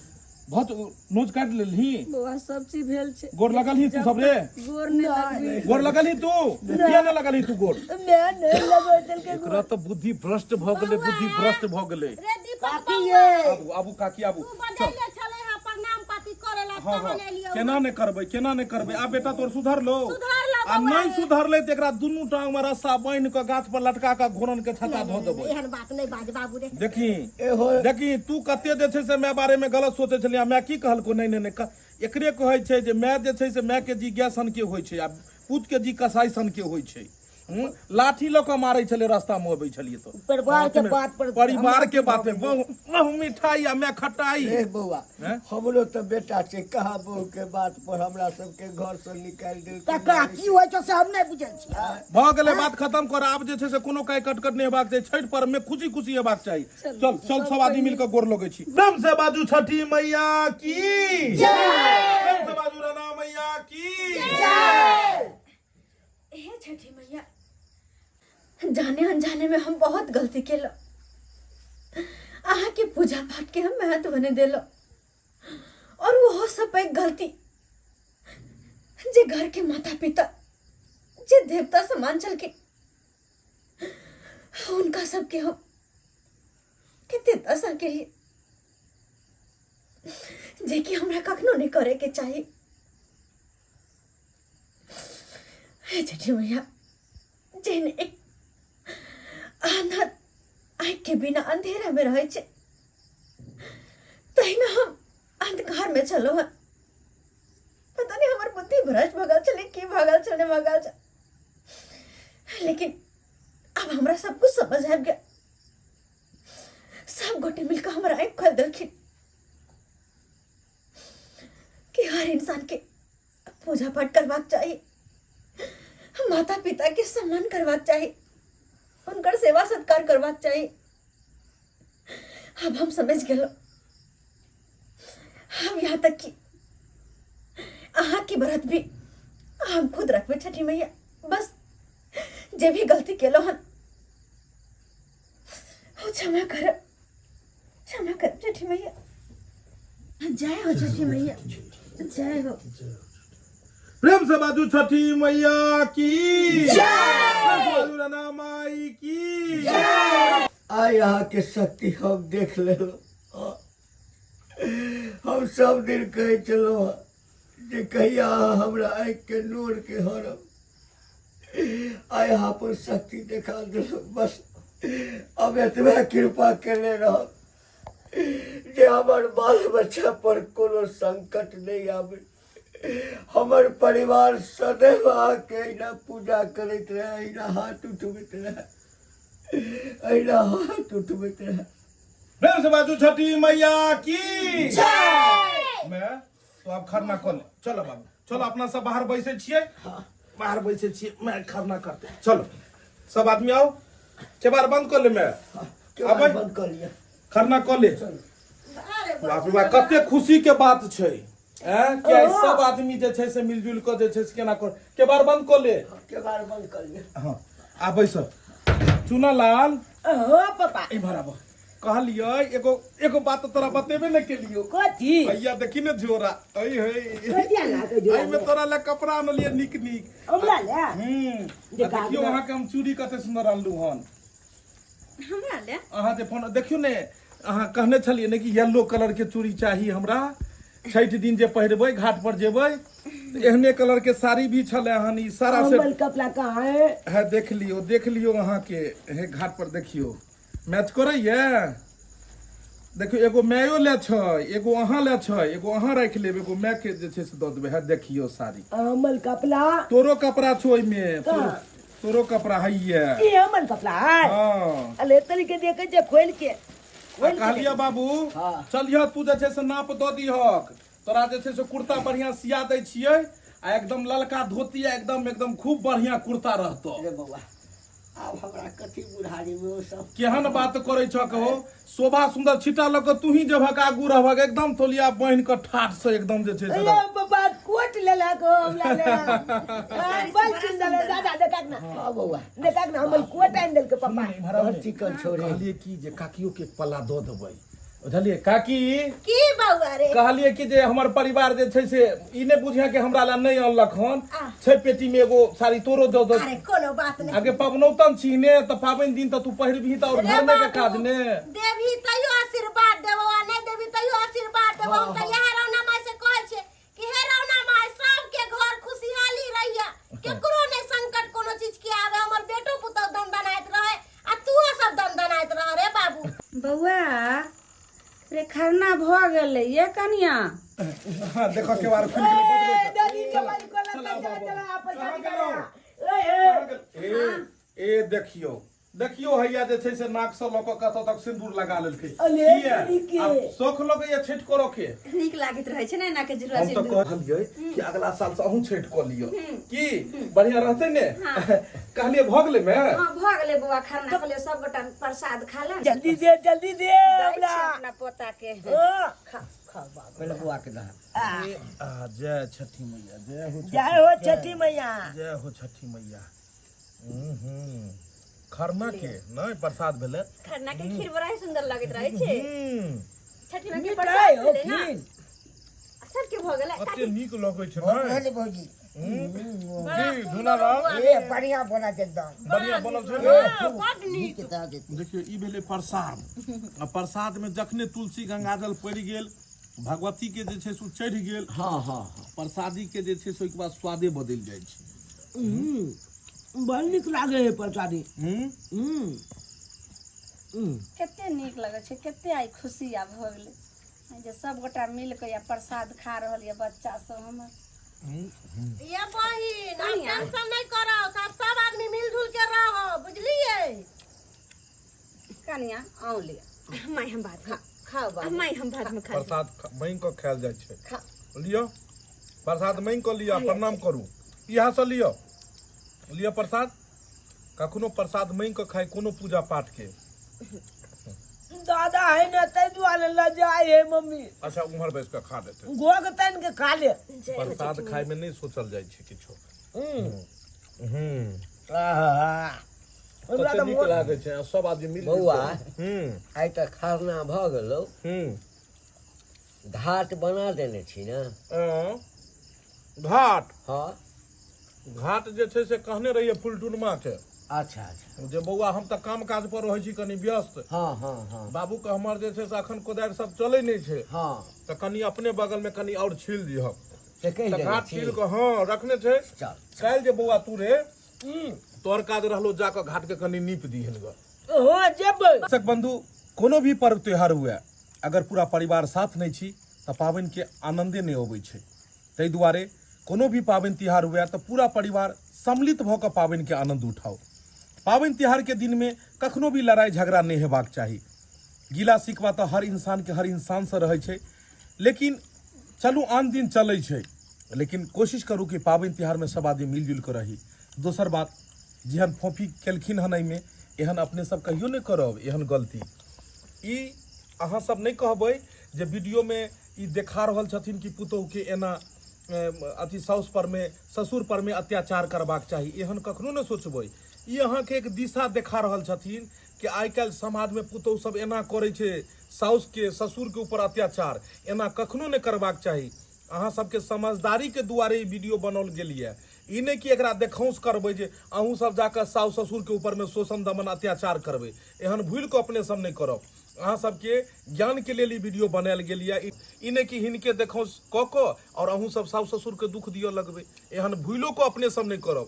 बहुत नोज काटि लेलही। बौआ, सब चीज भेल छै। गोर लगलही तू सब रे? गोर नहि लगबी? गोर लगलही तू? किया नहि लगलही तू गोर? मैं नहीं लगो देलकै। एकरा तऽ बुद्धि भ्रष्ट भऽ गेलै, बुद्धि भ्रष्ट भऽ गेलै। रे दीपक। काकी बौआ। ये। आबू आबू काकी, आबू। तू बजैले छलै हँ प्रणाम पाती करे ला। हाँ हाँ तहन एलियौ। केना नहि करबै, केना नहि करबै? आब बेटा तोर सुधरलो। सुधरलो। आ बौआ नहि रे। सुधरलै तऽ एकरा दुनू टांग मे रस्सा बान्हि कऽ गाछ पर लटका कऽ घोरन के छता धऽ देबै। एहन बात नहि बाज बाबू रे। देखी। एहो। देखी, तू कते जे छै से माय बारे मे गलत सोचै छलियै आ माय की कहलको? नहि नहि नहि, एकरे कहै छै जे माय जे छै से माय के जी गाय सन के होइ छै आ पूत के जी कसाई सन के होइ छै। लाठी लऽ कऽ मारै छलै रास्ता मे अबै छलियै तऽ परिवार के बात पर परिवार के बात में बहु बहु मिठाई आ मैं खटाई ए बौआ हैं? हमरो तऽ बेटा छै कहाँ बहू के बात पर हमरा सबके घर से निकालि देलकै काका की होइ छौ से हम नहि बुझै छियै भऽ गेलै बात खत्म कर आब जे छै से कोनो काई कटकट नहि हेबाक चाही छठि पर्व में खुशी खुशी हेबाक चाही चल चल सब आदमी मिलकर गोर लगै छी प्रेम से बाजू छठी मैया की प्रेम से बाजू राणा मैया की हे छठी मैया जाने अनजाने में हम बहुत गलती केलो अहाँ के पूजा पाठ के हम महत्व नहीं देलो और वो सब एक गलती जे घर के माता पिता जे देवता समान चल के उनका सबके हम कते दशा के लिए जे कि हमरा कखनो नहीं करे के चाही हे छठी मैया जेहन एक आंधा आँखि के बिना अंधेरा में रहै छै तहिना हम अंधकार में छलहुँ हन पता नहीं हमर बुद्धि भ्रष्ट भऽ गेल छलै की भऽ गेल छलै भऽ गेल छल लेकिन आब हमरा सब कुछ समझ आबि गेल सब गोटे मिलकर हमर आँखि खोलि देलखिन कि हर इंसान के पूजा पाठ करबाक चाही माता पिता के सम्मान करबाक चाही हुनकर सेवा सत्कार करबाक चाही अब हम समझ गेलो हम यहाँ तक कि अहाँ के व्रत भी हम खुद रखबे छठी मैया बस जे भी गलती केलो हन वो क्षमा करब क्षमा करब छठी मैया जय हो छठी मैया जय हो प्रेम से बाजू छठी मैया की प्रेम से बाजू राना माई की आइ अहाँके शक्ति हम देख लेलहुँ हम सब दिन कहै छलहुँ जे कहिया अहाँ हमरा आँखिके नोरके हरब आइ अहाँ अपन शक्ति देखा देलहुँ बस अब एतबे कृपा केने रहब जे हमर बाल बच्चा पर कोनो संकट नहि आबै हमर परिवार सदैव अहाँके अहिना पूजा करैत रहै अहिना हाथ उठबैत रहै अहिना हाथ उठबैत रहै प्रेम से बाजू छठी मैया की मैं तो अब खरना कर ले चलो बाबू चलो अपना सब बाहर बैसे छियै बाहर बैसे छियै मैं खरना करते चलो सब आदमी आओ केबार बंद कर ले मैं केबाड़ आबै बंद कऽ लिअ खरना कऽ ले बाप रे बाप कते खुशी के बात छै हैं कि आइ सब आदमी जे छै से मिलजुल कऽ जे छै से केना कर केबार बंद कऽ ले केबाड़ बंद कऽ लिअ हँ आबै सर चुना लाल ओ पापा इम्हर आबऽ कहलियै एगो एगो बात तोरा बतेबे ने केलियो कथी भैया देखी ने झोरा ऐ हे कथी अनलकै झोरा एहिमे तोरा लए कपड़ा अनलियै नीक नीक हमरा ले हूँ आ देखियौ अहाँके हम चूड़ी कते सुन्दर अनलहुँ हन हमरा ले अहाँ जे फोन देखियौ ने अहाँ कहने छलियै ने कि येलो कलर के चूड़ी चाही हमरा छठि दिन जे पहिरबै घाट पर जेबै तऽ एहने कलर के साड़ी भी छलै हन ई सारा से अम्बल कपड़ा कहाँ है है देख लियौ देख लियौ अहाँके हे घाट पर देखियौ मैच करैये देखियौ एगो मायो ले छै एगो अहाँ ले छै एगो अहाँ राखि लेब एगो माय के जे छै से दऽ देबै है देखियौ साड़ी अम्बल कपड़ा तोरो कपड़ा छौ ओहिमे कहाँ? तोरो कपड़ा हैये ई अम्बल कपड़ा है हँ अले तरीके देखे जे खोल के आ खोल के कहलियै बाबू हाँ। चलिह तू जे छै से नाप दऽ दिहक तोरा जे छै से कुर्ता बढ़िया सिया दै छियै आ एकदम ललका धोती आ एकदम एकदम खूब बढ़िया कुर्ता रहतौ रे बौआ आब हमरा कथी बुढ़ारी में ओ सब केहन बात करै छह कहो शोभा सुंदर छिटा लऽ कऽ तू ही जेबहक आगू रहबहक एकदम तौलिया बान्हि कऽ ठाठ से एकदम जे छै से ए रहब। बाबा कोट लेलक हो हमरा ले बड़ सुंदर है दादा देखा ना हाँ बौआ देखा ना हमर कोट आनि देलकै पप्पा इम्हर आउ बड़ ने। चिकन छोड़े कहलियै कि जे काकियो के एक पल्ला दऽ देबै बुझलियै काकी की बौआ रे कहलियै कि जे हमर परिवार जे छै से ई नहि बुझिया कि हमरा लए नहि अनलक हन छै पेटी में एगो साड़ी तोरो दऽ दऽ अरे कोनो बात नहीं आगे पबनौतन छी ने तऽ पाबनि दिन तऽ तू पहिरबही तऽ और रे घरमे के बाबू, काज ने देबही तैयो आशीर्वाद देबो आ नहि देबही तैयो आशीर्वाद देबो हम तऽ इएह रौना माय से कहै छियै कि हे रौना माय सबके घर खुशहाली रहिया केकरो नहि संकट कोनो चीज के आवे हमर बेटो पुतहु दनदनाइत रहे आ तूहो सब दनदनाइत रह रे बाबू बौआ रे खरना भऽ गेलै ये कनिया हाँ देखो केवाड़ खुलि गेलै बड ए बैठल। दादी के बारी कोला चल, चला आबो, चला आबो। अपन कहाँ शादी गेलौ? करा ए ए देखियौ देखियौ हैया जे छै से नाक से लऽ कऽ कतऽ तक सिन्दूर लगा लेलकै। अले किया? तरीके। आब शौख लगैया छठि करऽ के। नीक लागैत रहै छै ने एना के जुड़वा हम तऽ सिन्दूर। कहलियै कि अगला साल से अहूँ छठि कऽ लिअ, की बढ़िया रहतै ने? कहलियै भऽ गेलै मे। हाँ, भऽ गेलै बौआ, खरना कहलियै सब गोटा प्रसाद खा ले। जल्दी दे, जल्दी दे दै हमरा। छियै अपना पोता के। ओ, खा खा बाबू। पहिले बौआ के दहा। ए, आ, जय छठी मैया, जय हो छठी। जय हो छठी मैया। जय हो छठी मैया। हम्म, खरना के नहि प्रसाद भेलै। खरना के खीर बड़ा ही सुंदर लगैत रहै छै। छठी माई के मिठाई प्रसाद हो भेलै ने। खीर। सबके भऽ गेलै। कते नीक लगै छै। भऽ नहि गेलै भौजी। जी धुनाराम। ए बढ़िया बनत एकदम। बढ़िया बनल छै ने? बड नीक। नीक दऽ देतै। देखियौ, ई भेलै प्रसाद, आ प्रसाद मे जखने तुलसी गंगाजल पड़ि गेल, भगवती के जे छै से ओ चढ़ि गेल। हँ हँ हँ प्रसादी के जे छै से ओहिके बाद स्वादे बदलि जाइ छै। बड़ नीक लागे है प्रसादी। हम्म कते नीक लगै छै, कते आइ खुशी आब भऽ गेलै जे सब गोटा मिल कऽ या प्रसाद खा रहल यऽ बच्चा सब हमर। ये बहिन, आब टेंशन नहीं करो, सब सब आदमी मिलजुल के रहो, बुझलिए? कनिया आउ लिअ। माय, हम बाद में खाओ बाबू। माय, हम बाद में खा लेब। प्रसाद मांगि कऽ खायल जाइ छै। खा। लिअ प्रसाद, मांगि कऽ लिअ, प्रणाम करू इएह से। लिअ लिअ प्रसाद। कखनो प्रसाद मांगि कऽ खाइ कोनो पूजा पाठ के। दादा है ना, ताहि दुआरे लजाए है मम्मी। अच्छा, उम्हर बैस कऽ खा लेतै। गोग तानि के खा ले। प्रसाद खाय में नहि सोचल जाइ छै किछो। आहा, हमरा कते तऽ नीक मोन लागै छै आ सब आदमी मिल बौआ। हम्म आइ तऽ खरना भऽ गेलौ। घाट बना देने छी ने? घाट? हँ। घाट जे छै से कहने रहियै फुलटुनमा के। अच्छा अच्छा। जे बौआ, हम तऽ काम काज पर रहै छी कनि व्यस्त। हँ हँ हँ बाबू के हमर जे छै से अखन कोदारि सब चलै नहि छै। तऽ कनि अपने बगल मे कनि आओर छील दिहक। से कहि तऽ देने घाट छी। छील कऽ हँ रखने छै। चल। काल्हि जे बौआ तू रे, तोहर काज रहलो, जाकऽ घाट के कनि नीप दिहन ग। हँ, जेबै। दर्शक बंधु, कोनो भी पर्व त्योहार हुए, अगर पूरा परिवार साथ नहि छी तऽ पाबनिके आनन्दे नहि अबै छै। ताहि दुआरे कोनो भी पाबनि तिहार हुए तऽ पूरा परिवार सम्मिलित भऽ कऽ पाबनिके आनन्द उठाउ। पाबनि तिहारके दिनमे कखनो भी लड़ाइ झगड़ा नहि हेबाक चाही। गिला शिकवा तऽ हर इंसानके हर इंसानसँ रहै छै, लेकिन चलू आन दिन चलै छै, लेकिन कोशिश करू कि पाबनि तिहारमे सब आदमी मिलजुलि कऽ रही। दोसर बात, जेहन फोफी केलखिन हन एहिमे, एहन अपने सब कहियो नहि करब एहन गलती। ई अहाँ सब नहि कहबै जे वीडियोमे ई देखा रहल छथिन कि पुतोहुके एना अथी साउस परमे ससुर परमे अत्याचार करबाक चाही, एहन कखनो नहि सोचबै। ई अहाँके एक दिशा देखा रहल छथिन कि आइ काल्हि समाजमे पुतोहु सब एना करै छै, साउसके ससुरके ऊपर अत्याचार। एना कखनो नहि करबाक चाही। अहाँ सबके समझदारीके दुआरे ई वीडियो बनाओल गेल यऽ, ई नहि कि एकरा देखौंस करबै जे अहूँ सब जाकऽ साउस ससुरके ऊपरमे शोषण दमन अत्याचार करबै। एहन भूलि कऽ अपने सब नहि करब। अहाँ सबके ज्ञानके लेल ई वीडियो बनायल गेल यऽ, ई नहि कि हिनके देखौंस कऽ कऽ आओर अहूँ सब साउस ससुरके दुख दिअ लगबै। एहन भूलो कऽ अपने सब नहि करब।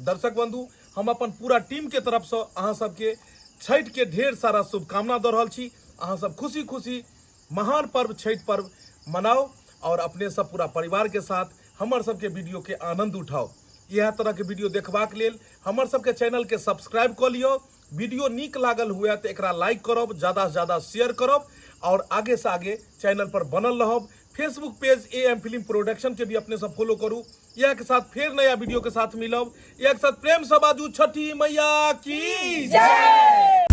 दर्शक बंधु, हम अपन पूरा टीमके तरफसँ अहाँ सबके छठिके ढेर सारा शुभकामना दऽ रहल छी। अहाँ सब खुशी खुशी महान पर्व छठि पर्व मनाउ और अपने सब पूरा परिवार के साथ हमर सबके वीडियो के आनंद उठाउ। इएह तरह के वीडियो देखबाक लेल हमर सबके चैनल के सब्सक्राइब कऽ लियौ। वीडियो नीक लागल हुए तऽ एकरा लाइक करब, ज्यादा से ज्यादा शेयर करब और आगे से आगे चैनल पर बनल रहब। Facebook page A M film production के भी अपने सब फॉलो करू। इएह के साथ फेर नया वीडियो के साथ मिलब। इएह के साथ प्रेम से बाजू छठी मैया की जय।